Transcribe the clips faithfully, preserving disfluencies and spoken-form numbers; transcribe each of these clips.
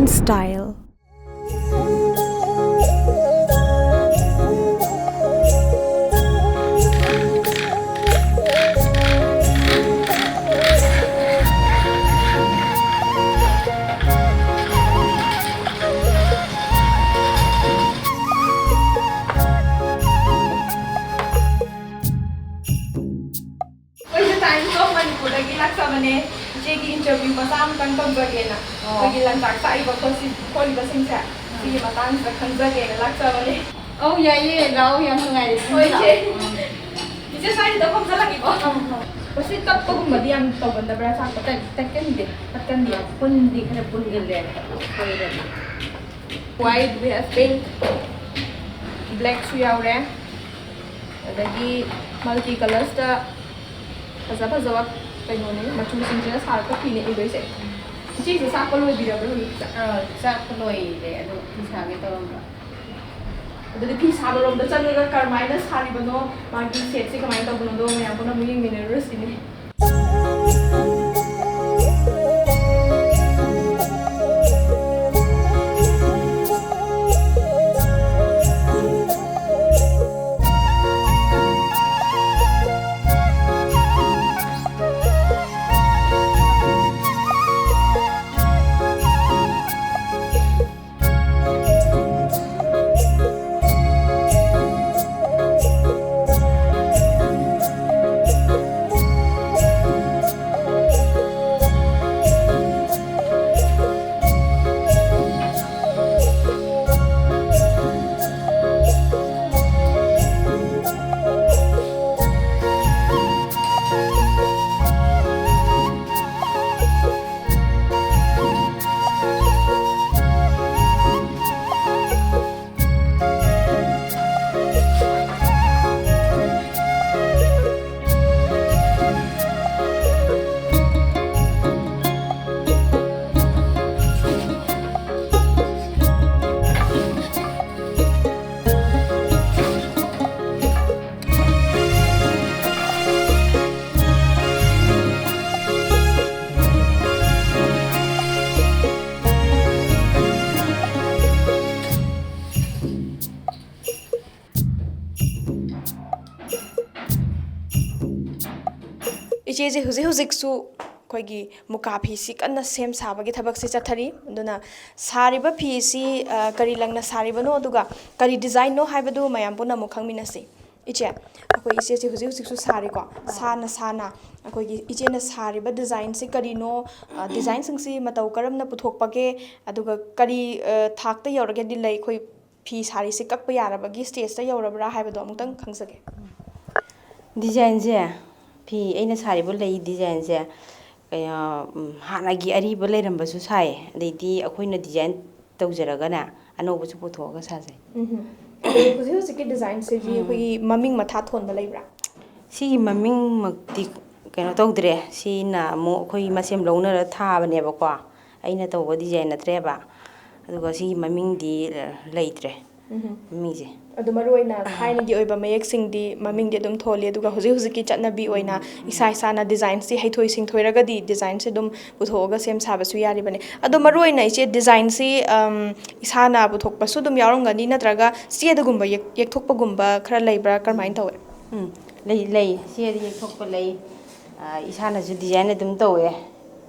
style. ꯑꯩꯈꯣꯏꯁꯦ Times of ꯃꯅꯤꯄꯨꯔꯗꯒꯤ ꯂꯥꯛꯆꯕꯅꯦ꯫ ꯏꯆꯦꯒꯤ interview ꯃꯆꯥ ꯑꯃꯇꯪ ꯇꯧꯖꯒꯦꯅ꯫ ꯑꯣ꯫ ꯑꯩꯈꯣꯏꯒꯤ ꯂꯟꯆꯥꯛ ꯆꯥꯛꯏꯕ ꯈꯣꯠꯁꯤ-, ꯈꯣꯠꯂꯤꯕꯁꯤꯡꯁꯦ, ꯁꯤꯒꯤ ꯃꯇꯥꯡꯁꯤꯗ ꯈꯪꯖꯒꯦꯅ ꯂꯥꯛꯆꯕꯅꯦ꯫ ꯑꯧ, ꯌꯥꯏꯌꯦ, ꯂꯥꯛꯑꯣ, ꯌꯥꯝ ꯅꯨꯡꯉꯥꯏꯔꯦ꯫ ꯍꯣꯏ, ꯏꯆꯦ꯫ ꯏꯆꯦ, ꯁ꯭ꯋꯥꯏꯁꯤꯗ ꯐꯝꯖꯜꯂꯒꯦꯀꯣ꯫ ꯃꯁꯤ ꯇꯠꯄꯒꯨꯝꯕꯗꯤ ꯌꯥꯝ ꯇꯧꯒꯟꯗꯕ꯭ꯔꯥ? ꯆꯥꯛꯄ ꯇꯠ-, ꯇꯠꯀꯟꯗꯦ, ꯇꯠꯀꯟꯗꯦ꯫ ꯄꯨꯟꯗꯤ ꯈꯔ ꯄꯨꯟꯒꯜꯂꯦ, ꯁꯣꯏꯔꯗꯤ꯫ White, we have pink, blackꯁꯨ ꯌꯥꯎꯔꯦ꯫ ꯑꯗꯒꯤ multi colorsꯇ ꯐꯖ ꯐꯖꯕ ꯀꯩꯅꯣꯅꯦ, ꯃꯆꯨꯁꯤꯡꯁꯤꯅ ꯁꯥꯔꯛꯄ ꯐꯤꯅꯦ ꯏꯟꯗꯣꯏꯁꯦ꯫ ꯏꯆꯦꯁꯦ ꯆꯥꯛꯄ ꯂꯣꯏꯕꯤꯔꯕ꯭ꯔꯥ ꯍꯧꯖꯤꯛꯁꯦ? ꯑꯥ, ꯆꯥꯛꯄ ꯂꯣꯏꯔꯦ, ꯑꯗꯣ ꯐꯤ ꯁꯥꯒꯦ ꯇꯧꯔꯝꯕ꯫ ꯑꯗꯨꯗꯤ ꯐꯤ ꯁꯥꯕꯔꯣꯝꯗ ꯆꯪꯉꯒ ꯀꯔꯝꯍꯥꯏꯅ ꯁꯥꯔꯤꯕꯅꯣ, ꯃꯥꯒꯤ shapeꯁꯦ ꯀꯃꯥꯏꯅ ꯇꯧꯕꯅꯣꯗꯣ ꯃꯌꯥꯝ ꯄꯨꯟꯅ ꯑꯃꯨꯛ ꯌꯦꯡꯃꯤꯟꯅꯔꯨꯔꯁꯤꯅꯦ꯫ ꯏꯆꯦꯁꯦ ꯍꯧꯖꯤꯛ ꯍꯧꯖꯤꯛꯁꯨ ꯑꯩꯈꯣꯏꯒꯤ ꯃꯨꯀꯥ ꯐꯤꯁꯤ ꯀꯟꯅ ꯁꯦꯝ ꯁꯥꯕꯒꯤ ꯊꯕꯛꯁꯤ ꯆꯠꯊꯔꯤ꯫ ꯑꯗꯨꯅ ꯁꯥꯔꯤꯕ ꯐꯤꯁꯤ, ꯑ, ꯀꯔꯤ ꯂꯪꯅ ꯁꯥꯔꯤꯕꯅꯣ, ꯑꯗꯨꯒ ꯀꯔꯤ ꯗꯤꯖꯥꯏꯟꯅꯣ ꯍꯥꯏꯕꯗꯨ ꯃꯌꯥꯝ ꯄꯨꯟꯅ ꯑꯃꯨꯛ ꯈꯪꯃꯤꯟꯅꯁꯤ꯫ ꯏꯆꯦ, ꯑꯩꯈꯣꯏ ꯏꯆꯦꯁꯤ ꯍꯧꯖꯤꯛ ꯍꯧꯖꯤꯛꯁꯨ ꯁꯥꯔꯤꯀꯣ, ꯁꯥꯅ ꯁꯥꯅ ꯑꯩꯈꯣꯏꯒꯤ ꯏꯆꯦꯅ ꯁꯥꯔꯤꯕ ꯗꯤꯖꯥꯏꯟꯁꯤ ꯀꯔꯤꯅꯣ, ꯑ, ꯗꯤꯖꯥꯏꯟꯁꯤꯡꯁꯤ ꯃꯇꯧ ꯀꯔꯝꯅ ꯄꯨꯊꯣꯛꯄꯒꯦ, ꯑꯗꯨꯒ ꯀꯔꯤ, ꯑ, ꯊꯥꯛꯇ ꯌꯧꯔꯒꯦꯗꯤ ꯂꯩ, ꯑꯩꯈꯣꯏ ꯐꯤ ꯁꯥꯔꯤꯁꯤ ꯀꯛꯄ ꯌꯥꯔꯕꯒꯤ ꯁ꯭ꯇꯦꯖꯇ ꯌꯧꯔꯕ꯭ꯔꯥ ꯍꯥꯏꯕꯗꯣ ꯑꯃꯨꯛꯇꯪ ꯈꯪꯖꯒꯦ꯫ ꯗꯤꯖꯥꯏꯟꯁꯦ, ꯐꯤ ꯑꯩꯅ ꯁꯥꯔꯤꯕ ꯂꯩ ꯗꯤꯖꯥꯏꯟꯁꯦ ꯀꯌꯥ, ꯎꯝ, ꯍꯥꯟꯅꯒꯤ ꯑꯔꯤꯕ ꯂꯩꯔꯝꯕꯁꯨ ꯁꯥꯏ, ꯑꯗꯩꯗꯤ ꯑꯩꯈꯣꯏꯅ ꯗꯤꯖꯥꯏꯟ ꯇꯧꯖꯔꯒꯅꯦ ꯑꯅꯧꯕꯁꯨ ꯄꯨꯊꯣꯛꯑꯒ ꯁꯥꯖꯩ꯫ ꯎꯝ꯫ ꯑꯗꯣ ꯍꯧꯖꯤꯛ ꯍꯧꯖꯤꯛꯀꯤ ꯗꯤꯖꯥꯏꯟꯁꯤꯒꯤ ꯑꯩꯈꯣꯏꯒꯤ ꯃꯃꯤꯡ ꯃꯊꯥ ꯊꯣꯟꯕ ꯂꯩꯕ꯭ꯔꯥ? ꯁꯤꯒꯤ ꯃꯃꯤꯡꯃꯛꯇꯤ ꯀꯩꯅꯣ ꯇꯧꯗ꯭ꯔꯦ, ꯁꯤꯅ ꯑꯃꯨꯛ ꯑꯩꯈꯣꯏ ꯃꯁꯦꯝ ꯂꯧꯅꯔ ꯊꯥꯕꯅꯦꯕꯀꯣ, ꯑꯩꯅ ꯇꯧꯕ ꯗꯤꯖꯥꯏꯟ ꯅꯠꯇ꯭ꯔꯦꯕ꯫ ꯑꯗꯨꯒ ꯁꯤꯒꯤ ꯃꯃꯤꯡꯗꯤ ꯂꯩꯇ꯭ꯔꯦ꯫ ꯃꯃꯤꯡꯁꯦ꯫ ꯑꯗꯣ ꯃꯔꯨ ꯑꯣꯏꯅ ꯊꯥꯏꯅꯒꯤ ꯑꯣꯏꯕ ꯃꯌꯦꯛꯁꯤꯡꯗꯤ ꯃꯃꯤꯡꯗꯤ ꯑꯗꯨꯝ ꯊꯣꯜꯂꯤ, ꯑꯗꯨꯒ ꯍꯧꯖꯤꯛ ꯍꯧꯖꯤꯛꯀꯤ ꯆꯠꯅꯕꯤ ꯑꯣꯏꯅ ꯏꯁꯥ ꯏꯁꯥꯅ ꯗꯤꯖꯥꯏꯟꯁꯤ ꯍꯩꯊꯣꯏ ꯁꯤꯡꯊꯣꯏꯔꯒꯗꯤ ꯗꯤꯖꯥꯏꯟꯁꯤ ꯑꯗꯨꯝ ꯄꯨꯊꯣꯛꯑꯒ ꯁꯦꯝ ꯁꯥꯕꯁꯨ ꯌꯥꯔꯤꯕꯅꯤ꯫ ꯑꯗꯣ ꯃꯔꯨ ꯑꯣꯏꯅ ꯏꯆꯦ ꯗꯤꯖꯥꯏꯟꯁꯤ, ꯑꯝ, ꯏꯁꯥꯅ ꯄꯨꯊꯣꯛꯄꯁꯨ ꯑꯗꯨꯝ ꯌꯥꯎꯔꯝꯒꯅꯤ, ꯅꯠꯇ꯭ꯔꯒ ꯆꯦꯗꯒꯨꯝꯕ ꯌꯦꯛ-, ꯌꯦꯛꯊꯣꯛꯄꯒꯨꯝꯕ ꯈꯔ ꯂꯩꯕ꯭ꯔꯥ? ꯀꯔꯝꯍꯥꯏꯅ ꯇꯧꯋꯦ? ꯎꯝ, ꯂꯩ, ꯂꯩ꯫ ꯆꯦꯗ ꯌꯦꯛꯊꯣꯛꯄ ꯂꯩ꯫ ꯑ, ꯏꯁꯥꯅꯁꯨ ꯗꯤꯖꯥꯏꯟ ꯑꯗꯨꯝ ꯇꯧꯋꯦ꯫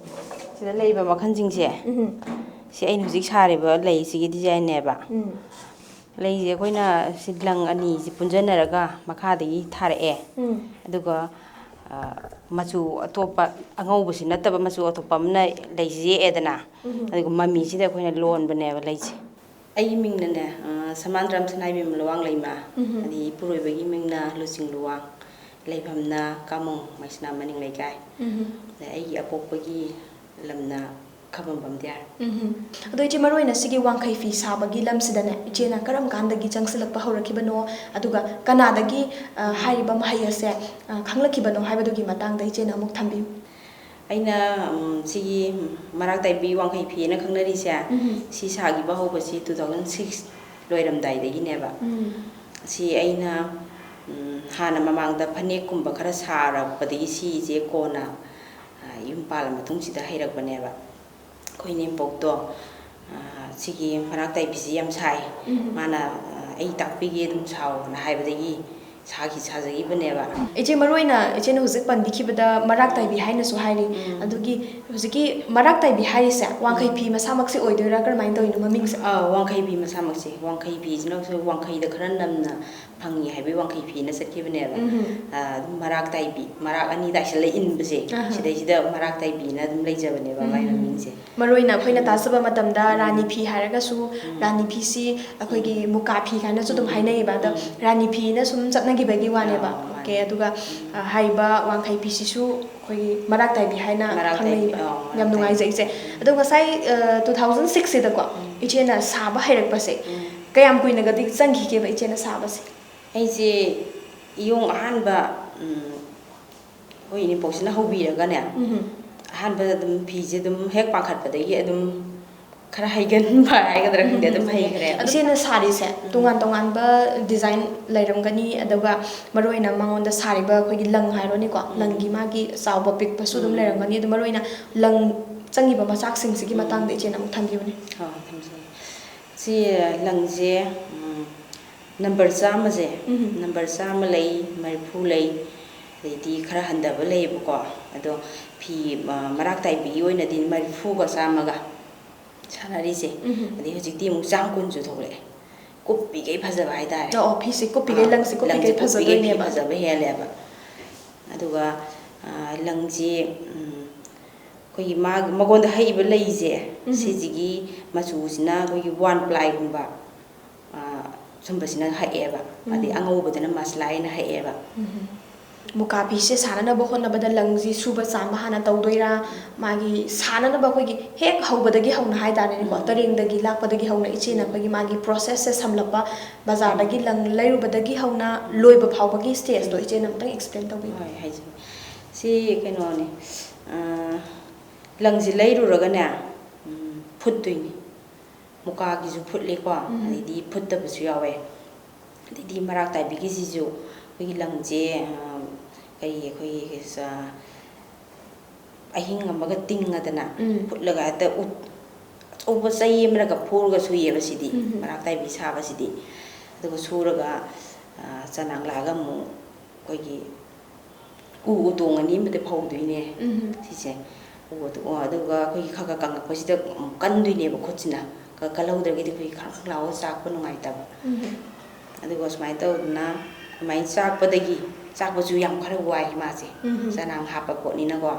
ꯁꯤꯗ ꯂꯩꯕ ꯃꯈꯜꯁꯤꯡꯁꯦ, ꯎꯝ꯫ ꯁꯤ ꯑꯩꯅ ꯍꯧꯖꯤꯛ ꯁꯥꯔꯤꯕ ꯂꯩꯁꯤꯒꯤ ꯗꯤꯖꯥꯏꯟꯅꯦꯕ꯫ ꯎꯝ꯫ ꯂꯩꯁꯦ ꯑꯩꯈꯣꯏꯅ ꯁꯤ ꯂꯪ ꯑꯅꯤꯁꯤ ꯄꯨꯟꯁꯤꯟꯅꯔꯒ ꯃꯈꯥꯗꯒꯤ ꯊꯥꯔꯛꯑꯦ꯫ ꯎꯝ꯫ ꯑꯗꯨꯒ, ꯑ, ꯃꯆꯨ ꯑꯇꯣꯞꯄ, ꯑꯉꯧꯕꯁꯤ ꯅꯠꯇꯕ ꯃꯆꯨ ꯑꯇꯣꯞꯄ ꯑꯃꯅ ꯂꯩꯁꯤ ꯌꯦꯛꯑꯦꯗꯅ, ꯎꯝ꯫ ꯑꯗꯨꯒ ꯃꯃꯤꯁꯤꯗ ꯑꯩꯈꯣꯏꯅ ꯂꯣꯟꯕꯅꯦꯕ ꯂꯩꯁꯦ꯫ ꯑꯩꯒꯤ ꯃꯤꯡꯅꯅꯦ, ꯑ, ꯁꯃꯥꯟꯇ꯭ꯔꯥꯝ ꯁꯅꯥꯏꯕꯦꯝ ꯂꯨꯋꯥꯡꯂꯩꯃ꯫ ꯎꯝ꯫ ꯑꯗꯩ ꯏꯄꯨꯔꯣꯏꯕꯒꯤ ꯃꯤꯡꯅ ꯂꯨꯆꯤꯡ ꯂꯨꯋꯥꯡ꯫ ꯂꯩꯐꯝꯅ ꯀꯥꯃꯣꯡ ꯃꯩꯁꯅꯥꯝ ꯃꯅꯤꯡ ꯂꯩꯀꯥꯏ꯫ ꯎꯝ꯫ ꯑꯗ ꯑꯩꯒꯤ ꯑꯄꯣꯛꯄꯒꯤ ꯂꯝꯅ ꯈꯝꯕꯝꯕꯝ ꯗꯤꯌꯥꯔ꯫ ꯎꯝ꯫ ꯑꯗꯣ ꯏꯆꯦ, ꯃꯔꯨꯑꯣꯏꯅ ꯁꯤꯒꯤ ꯋꯥꯡꯈꯩ ꯐꯤ ꯁꯥꯕꯒꯤ ꯂꯝꯁꯤꯗꯅꯦ, ꯏꯆꯦꯅ ꯀꯔꯝ ꯀꯥꯟꯗꯒꯤ ꯆꯪꯁꯤꯜꯂꯛꯄ ꯍꯧꯔꯛꯈꯤꯕꯅꯣ? ꯑꯗꯨꯒ ꯀꯅꯥꯗꯒꯤ, ꯑ, ꯍꯥꯏꯔꯤꯕ ꯃꯍꯩ ꯑꯁꯦ, ꯑ, ꯈꯪꯂꯛꯈꯤꯕꯅꯣ ꯍꯥꯏꯕꯗꯨꯒꯤ ꯃꯇꯥꯡꯗ ꯏꯆꯦꯅ ꯑꯃꯨꯛ ꯊꯝꯕꯤꯌꯨ꯫ ꯑꯩꯅ, ꯎꯝ, ꯁꯤꯒꯤ ꯃꯔꯥꯛ ꯇꯥꯏꯕꯤ ꯋꯥꯡꯈꯩ ꯐꯤ ꯍꯥꯏꯅ ꯈꯪꯅꯔꯤꯁꯦ, ꯎꯝ꯫ ꯁꯤ ꯁꯥꯈꯤꯕ ꯍꯧꯕꯁꯤ two thousand six ꯂꯣꯏꯔꯝꯗꯥꯏꯗꯒꯤꯅꯦꯕ꯫ ꯎꯝ꯫ ꯁꯤ ꯑꯩꯅ, ꯎꯝ, ꯍꯥꯟꯅ ꯃꯃꯥꯡꯗ ꯐꯅꯦꯛꯀꯨꯝꯕ ꯈꯔ ꯁꯥꯔꯛꯄꯗꯒꯤ ꯁꯤꯁꯦ ꯀꯣꯟꯅ, ꯑ, ꯌꯨꯝ ꯄꯥꯜꯂ ꯃꯇꯨꯡꯁꯤꯗ ꯍꯩꯔꯛꯄꯅꯦꯕ꯫ ꯑꯩꯈꯣꯏ ꯏꯅꯦꯝꯄꯣꯛꯇꯣ, ꯑ, ꯁꯤꯒꯤ ꯃꯔꯥꯛ ꯇꯥꯏꯕꯤꯁꯤ ꯌꯥꯝ ꯁꯥꯏ꯫ ꯎꯝ꯫ ꯃꯥꯅ, ꯑ, "ꯑꯩ ꯇꯥꯛꯄꯤꯒꯦ, ꯑꯗꯨꯝ ꯁꯥꯎꯑꯣꯅ" ꯍꯥꯏꯕꯗꯒꯤ ꯁꯥꯈꯤ ꯁꯥꯖꯈꯤꯕꯅꯦꯕ꯫ ꯏꯆꯦ, ꯃꯔꯨ ꯑꯣꯏꯅ ꯏꯆꯦꯅ ꯍꯧꯖꯤꯛ ꯄꯟꯕꯤꯈꯤꯕꯗ ꯃꯔꯥꯛ ꯇꯥꯏꯕꯤ ꯍꯥꯏꯅꯁꯨ ꯍꯥꯏꯔꯤ꯫ ꯎꯝ꯫ ꯑꯗꯨꯒꯤ ꯍꯧꯖꯤꯛꯀꯤ ꯃꯔꯥꯛ ꯇꯥꯏꯕꯤ ꯍꯥꯏꯔꯤꯁꯦ ꯋꯥꯡꯈꯩ ꯐꯤ ꯃꯁꯥꯃꯛꯁꯤ ꯑꯣꯏꯗꯣꯏꯔꯥ, ꯀꯔꯝꯍꯥꯏꯅ ꯇꯧꯔꯤꯅꯣ ꯃꯃꯤꯡꯁꯦ? ꯑꯥ, ꯋꯥꯡꯈꯩ ꯐꯤ ꯃꯁꯥꯃꯛꯁꯦ, ꯋꯥꯡꯈꯩ ꯐꯤꯁꯤꯅꯁꯨ ꯋꯥꯡꯈꯩꯗ ꯈꯔ ꯅꯝꯅ ꯐꯪꯉꯤ ꯍꯥꯏꯕꯒꯤ ꯋꯥꯡꯈꯩ ꯐꯤꯅ ꯆꯠꯈꯤꯕꯅꯦꯕ꯫ ꯎꯝ꯫ ꯑꯥ, ꯑꯗꯨꯝ ꯃꯔꯥꯛ ꯇꯥꯏꯕꯤ, ꯃꯔꯥꯛ ꯑꯅꯤ ꯇꯥꯏꯁꯤꯜꯂ ꯏꯟꯕꯁꯦ, ꯑꯍꯥ꯫ ꯁꯤꯗꯩꯁꯤꯗ ꯃꯔꯥꯛ ꯇꯥꯏꯕꯤꯅ ꯑꯗꯨꯝ ꯂꯩꯖꯕꯅꯦꯕ ꯃꯥꯏ ꯎꯝ꯫ ꯃꯃꯤꯡꯁꯦ꯫ ꯃꯔꯨ ꯑꯣꯏꯅ ꯑꯩꯈꯣꯏꯅ ꯇꯥꯖꯕ ꯃꯇꯝꯗ ꯔꯥꯅꯤ ꯐꯤ ꯍꯥꯏꯔꯒꯁꯨ, ꯔꯥꯅꯤ ꯐꯤꯁꯤ ꯑꯩꯈꯣꯏꯒꯤ ꯃꯨꯀꯥ ꯐꯤ ꯍꯥꯏꯅꯁꯨ ꯑꯗꯨꯝ ꯍꯥꯏꯅꯩꯌꯦꯕ꯫ ꯑꯗꯣ ꯎꯝ꯫ ꯔꯥꯅꯤ ꯐꯤꯅ ꯁꯨꯝ ꯆꯠꯅꯈꯤꯕꯒꯤ ꯋꯥꯅꯦꯕ꯫ ꯑꯥ, ꯃꯥꯅꯦ꯫ ꯑꯣꯀꯦ, ꯑꯗꯨꯒ, ꯑ, ꯍꯥꯏꯔꯤꯕ ꯋꯥꯡꯈꯩ ꯐꯤꯁꯤꯁꯨ ꯑꯩꯈꯣꯏꯒꯤ ꯃꯔꯥꯛ ꯇꯥꯏꯕꯤ ꯍꯥꯏꯅ ꯃꯔꯥꯛ ꯇꯥꯏꯕꯤ, ꯈꯪꯅꯩꯌꯦꯕ꯫ ꯑꯥ, ꯃꯔꯥꯛ ꯌꯥꯝ ꯅꯨꯡꯉꯥꯏꯖꯩ ꯇꯥꯏꯕꯤ꯫ ꯏꯆꯦ꯫ ꯑꯗꯣ ꯉꯁꯥꯏ, ꯑ, two thousand six ꯁꯤꯗꯀꯣ ꯏꯆꯦꯅ ꯁꯥꯕ ꯍꯩꯔꯛꯄꯁꯦ ꯎꯝ꯫ ꯀꯌꯥꯝ ꯀꯨꯏꯅꯒꯗꯤ ꯆꯪꯈꯤꯒꯦꯕ ꯏꯆꯦꯅ ꯁꯥꯕꯁꯦ? ꯑꯩꯁꯦ ꯏꯌꯣꯡ ꯑꯍꯥꯟꯕ, ꯎꯝ, ꯑꯩꯈꯣꯏ ꯏꯅꯦꯝꯄꯣꯛꯁꯤꯅ ꯍꯧꯕꯤꯔꯒꯅꯦ, ꯎꯝ꯫ ꯑꯍꯥꯟꯕꯗ ꯑꯗꯨꯝ ꯐꯤꯁꯦ ꯑꯗꯨꯝ ꯍꯦꯛ ꯄꯥꯡꯈꯠꯄꯗꯒꯤ ꯑꯗꯨꯝ ꯈꯔ ꯍꯩꯒꯟꯕ ꯍꯥꯏꯒꯗ꯭ꯔꯥ ꯈꯪꯗꯦ, ꯑꯗꯨꯝ ꯍꯩꯈ꯭ꯔꯦꯕ꯫ ꯏꯆꯦꯅ ꯁꯥꯔꯤꯁꯦ ꯇꯣꯉꯥꯟ ꯇꯣꯉꯥꯟꯕ ꯗꯤꯖꯥꯏꯟ ꯂꯩꯔꯝꯒꯅꯤ, ꯑꯗꯨꯒ ꯃꯔꯨꯑꯣꯏꯅ ꯃꯉꯣꯟꯗ ꯁꯥꯔꯤꯕ ꯑꯩꯈꯣꯏꯒꯤ ꯂꯪ ꯍꯥꯏꯔꯣꯅꯦꯀꯣ, ꯂꯪꯒꯤ ꯃꯥꯒꯤ ꯆꯥꯎꯕ ꯄꯤꯛꯄꯁꯨ ꯑꯗꯨꯝ ꯂꯩꯔꯝꯒꯅꯤ꯫ ꯑꯗꯣ ꯃꯔꯨꯑꯣꯏꯅ ꯂꯪ ꯆꯪꯉꯤꯕ ꯃꯆꯥꯛꯁꯤꯡꯁꯤꯒꯤ ꯃꯇꯥꯡꯗ ꯏꯆꯦꯅ ꯑꯃꯨꯛ ꯊꯝꯕꯤꯌꯨꯅꯦ꯫ ꯑꯥ, ꯊꯝꯖꯒꯦ꯫ ꯁꯤ ꯂꯪꯁꯦ, ꯎꯝ, ꯅꯝꯕꯔ ꯆꯥꯝꯃꯁꯦ, ꯎꯝ꯫ ꯅꯝꯕꯔ ꯆꯥꯝꯃ ꯂꯩ, ꯃꯔꯤꯐꯨ ꯂꯩ, ꯑꯗꯩꯗꯤ ꯈꯔ ꯍꯟꯊꯕ ꯂꯩꯌꯦꯕꯀꯣ꯫ ꯑꯗꯣ ꯐꯤ, ꯑ, ꯃꯔꯥꯛ ꯇꯥꯏꯕꯤꯒꯤ ꯑꯣꯏꯅꯗꯤ ꯃꯔꯤꯐꯨꯒ ꯆꯥꯝꯃꯒ ꯁꯥꯟꯅꯔꯤꯁꯦ꯫ ꯎꯝ꯫ ꯑꯗꯩ ꯍꯧꯖꯤꯛꯇꯤ ꯑꯃꯨꯛ ꯆꯥꯝ ꯀꯨꯟꯁꯨ ꯊꯣꯛꯂꯛꯑꯦ꯫ ꯀꯨꯞꯄꯤꯈꯩ ꯐꯖꯕ ꯍꯥꯏꯇꯥꯔꯦ꯫ ꯑꯣ, ꯐꯤꯁꯦ ꯀꯨꯞꯄꯤꯈꯩ, ꯑꯥ, ꯂꯪꯁꯦ ꯀꯨꯞꯄꯤꯈꯩ ꯂꯪꯁꯦ ꯀꯨꯞꯄꯤꯈꯩ ꯐꯖꯗꯣꯏꯅꯦꯕ꯫ ꯐꯖꯕ ꯍꯦꯜꯂꯦꯕ꯫ ꯑꯗꯨꯒ, ꯑ, ꯂꯪꯁꯤ, ꯎꯝ, ꯑꯩꯈꯣꯏꯒꯤ ꯃꯥꯒꯤ ꯃꯉꯣꯟꯗ ꯍꯛꯏꯕ ꯂꯩꯁꯦ, ꯎꯝ꯫ ꯁꯤꯁꯤꯒꯤ ꯃꯆꯨꯁꯤꯅ ꯑꯩꯈꯣꯏꯒꯤ ꯋꯥꯟ ꯄ꯭ꯂꯥꯏꯒꯨꯝꯕ, ꯑ, ꯁꯨꯝꯕꯁꯤꯅ ꯍꯛꯑꯦꯕ꯫ ꯎꯝ꯫ ꯑꯗꯩ ꯑꯉꯧꯕꯗꯅ ꯃꯁꯂꯥꯏꯅ ꯍꯛꯑꯦꯕ꯫ ꯎꯝ꯫ ꯃꯨꯀꯥ ꯐꯤꯁꯦ ꯁꯥꯅꯅꯕ ꯍꯣꯠꯅꯕꯗ ꯂꯪꯁꯤ ꯁꯨꯕ ꯆꯥꯝꯕ ꯍꯥꯟꯅ ꯇꯧꯗꯣꯏꯔꯥ? ꯃꯥꯒꯤ ꯁꯥꯅꯅꯕ ꯑꯩꯈꯣꯏꯒꯤ ꯍꯦꯛ ꯍꯧꯕꯗꯒꯤ ꯍꯧꯅ ꯍꯥꯏꯇꯥꯔꯦꯅꯦꯀꯣ, ꯎꯝ꯫ ꯇꯔꯦꯡꯗꯒꯤ ꯂꯥꯛꯄꯗꯒꯤ ꯍꯧꯅ ꯏꯆꯦꯅ ꯑꯩꯈꯣꯏꯒꯤ ꯃꯥꯒꯤ ꯄ꯭ꯔꯣꯁꯦꯁꯁꯦ ꯁꯝꯂꯞꯄ, ꯕꯖꯥꯔꯗꯒꯤ ꯂꯪ ꯂꯩꯔꯨꯕꯗꯒꯤ ꯍꯧꯅ ꯂꯣꯏꯕ ꯐꯥꯎꯕꯒꯤ ꯁ꯭ꯇꯦꯖꯇꯣ ꯏꯆꯦꯅ ꯑꯃꯨꯛꯇꯪ ꯑꯦꯛꯁꯄ꯭ꯂꯦꯟ ꯇꯧꯕꯤꯌꯨ꯫ ꯍꯣꯏ, ꯍꯥꯏꯖꯒꯦ꯫ ꯁꯤ ꯀꯩꯅꯣꯅꯦ, ꯑ, ꯂꯪꯁꯤ ꯂꯩꯔꯨꯔꯒꯅꯦ, ꯎꯝ, ꯐꯨꯠꯇꯣꯏꯅꯤ꯫ ꯃꯨꯀꯥꯒꯤꯁꯨ ꯐꯨꯠꯂꯤꯀꯣ, ꯎꯝ꯫ ꯑꯗꯩꯗꯤ ꯐꯨꯠꯇꯕꯁꯨ ꯌꯥꯎꯋꯦ꯫ ꯑꯗꯩꯗꯤ ꯃꯔꯥꯛ ꯇꯥꯏꯕꯤꯒꯤꯁꯤꯁꯨ ꯑꯩꯈꯣꯏꯒꯤ ꯂꯪꯁꯦ, ꯑ, ꯀꯔꯤ, ꯑꯩꯈꯣꯏꯒꯤ, ꯑ, ꯑꯍꯤꯡ ꯑꯃꯒ ꯇꯤꯡꯉꯗꯅ ꯎꯝ꯫ ꯐꯨꯠꯂꯒ ꯍꯦꯛꯇ ꯎꯠ-, ꯑꯆꯧꯕ ꯆꯩ ꯑꯃꯅꯒ ꯐꯨꯔꯒ ꯁꯨꯏꯌꯦꯕ ꯁꯤꯗꯤ, ꯎꯝ꯫ ꯃꯔꯥꯛ ꯇꯥꯏꯕꯤ ꯁꯥꯕꯁꯤꯗꯤ꯫ ꯑꯗꯨꯒ ꯁꯨꯔꯒ ꯆꯅꯥꯡ ꯂꯥꯛꯑꯒ ꯑꯃꯨꯛ ꯑꯩꯈꯣꯏꯒꯤ ꯎ ꯎꯇꯣꯡ ꯑꯅꯤ ꯑꯃꯗ ꯐꯧꯗꯣꯏꯅꯦ꯫ ꯎꯝ꯫ ꯁꯤꯁꯦ ꯎ ꯑꯗꯨꯒ ꯑꯩꯈꯣꯏꯒꯤ ꯈꯔ ꯈꯔ ꯀꯪꯉꯛꯄꯁꯤꯗ ꯑꯃꯨꯛ ꯀꯟꯗꯣꯏꯅꯦꯕ ꯈꯨꯠꯁꯤꯅ꯫ ꯀ- ꯀꯜꯍꯧꯗ꯭ꯔꯒꯗꯤ ꯑꯩꯈꯣꯏꯒꯤ ꯈꯪ ꯈꯪ ꯂꯥꯎꯔꯒ ꯆꯥꯛꯄ ꯅꯨꯡꯉꯥꯏꯇꯕ꯫ ꯎꯝ꯫ ꯑꯗꯨꯒ ꯁꯨꯃꯥꯏꯅ ꯇꯧꯗꯅ ꯑꯗꯨꯃꯥꯏꯅ ꯆꯥꯛꯄꯗꯒꯤ, ꯆꯥꯛꯄꯁꯨ ꯌꯥꯝ ꯈꯔ ꯋꯥꯏ ꯃꯥꯁꯦ꯫ ꯎꯝ꯫ ꯆꯅꯥꯡ ꯍꯥꯞꯄ ꯄꯣꯠꯅꯤꯅꯀꯣ꯫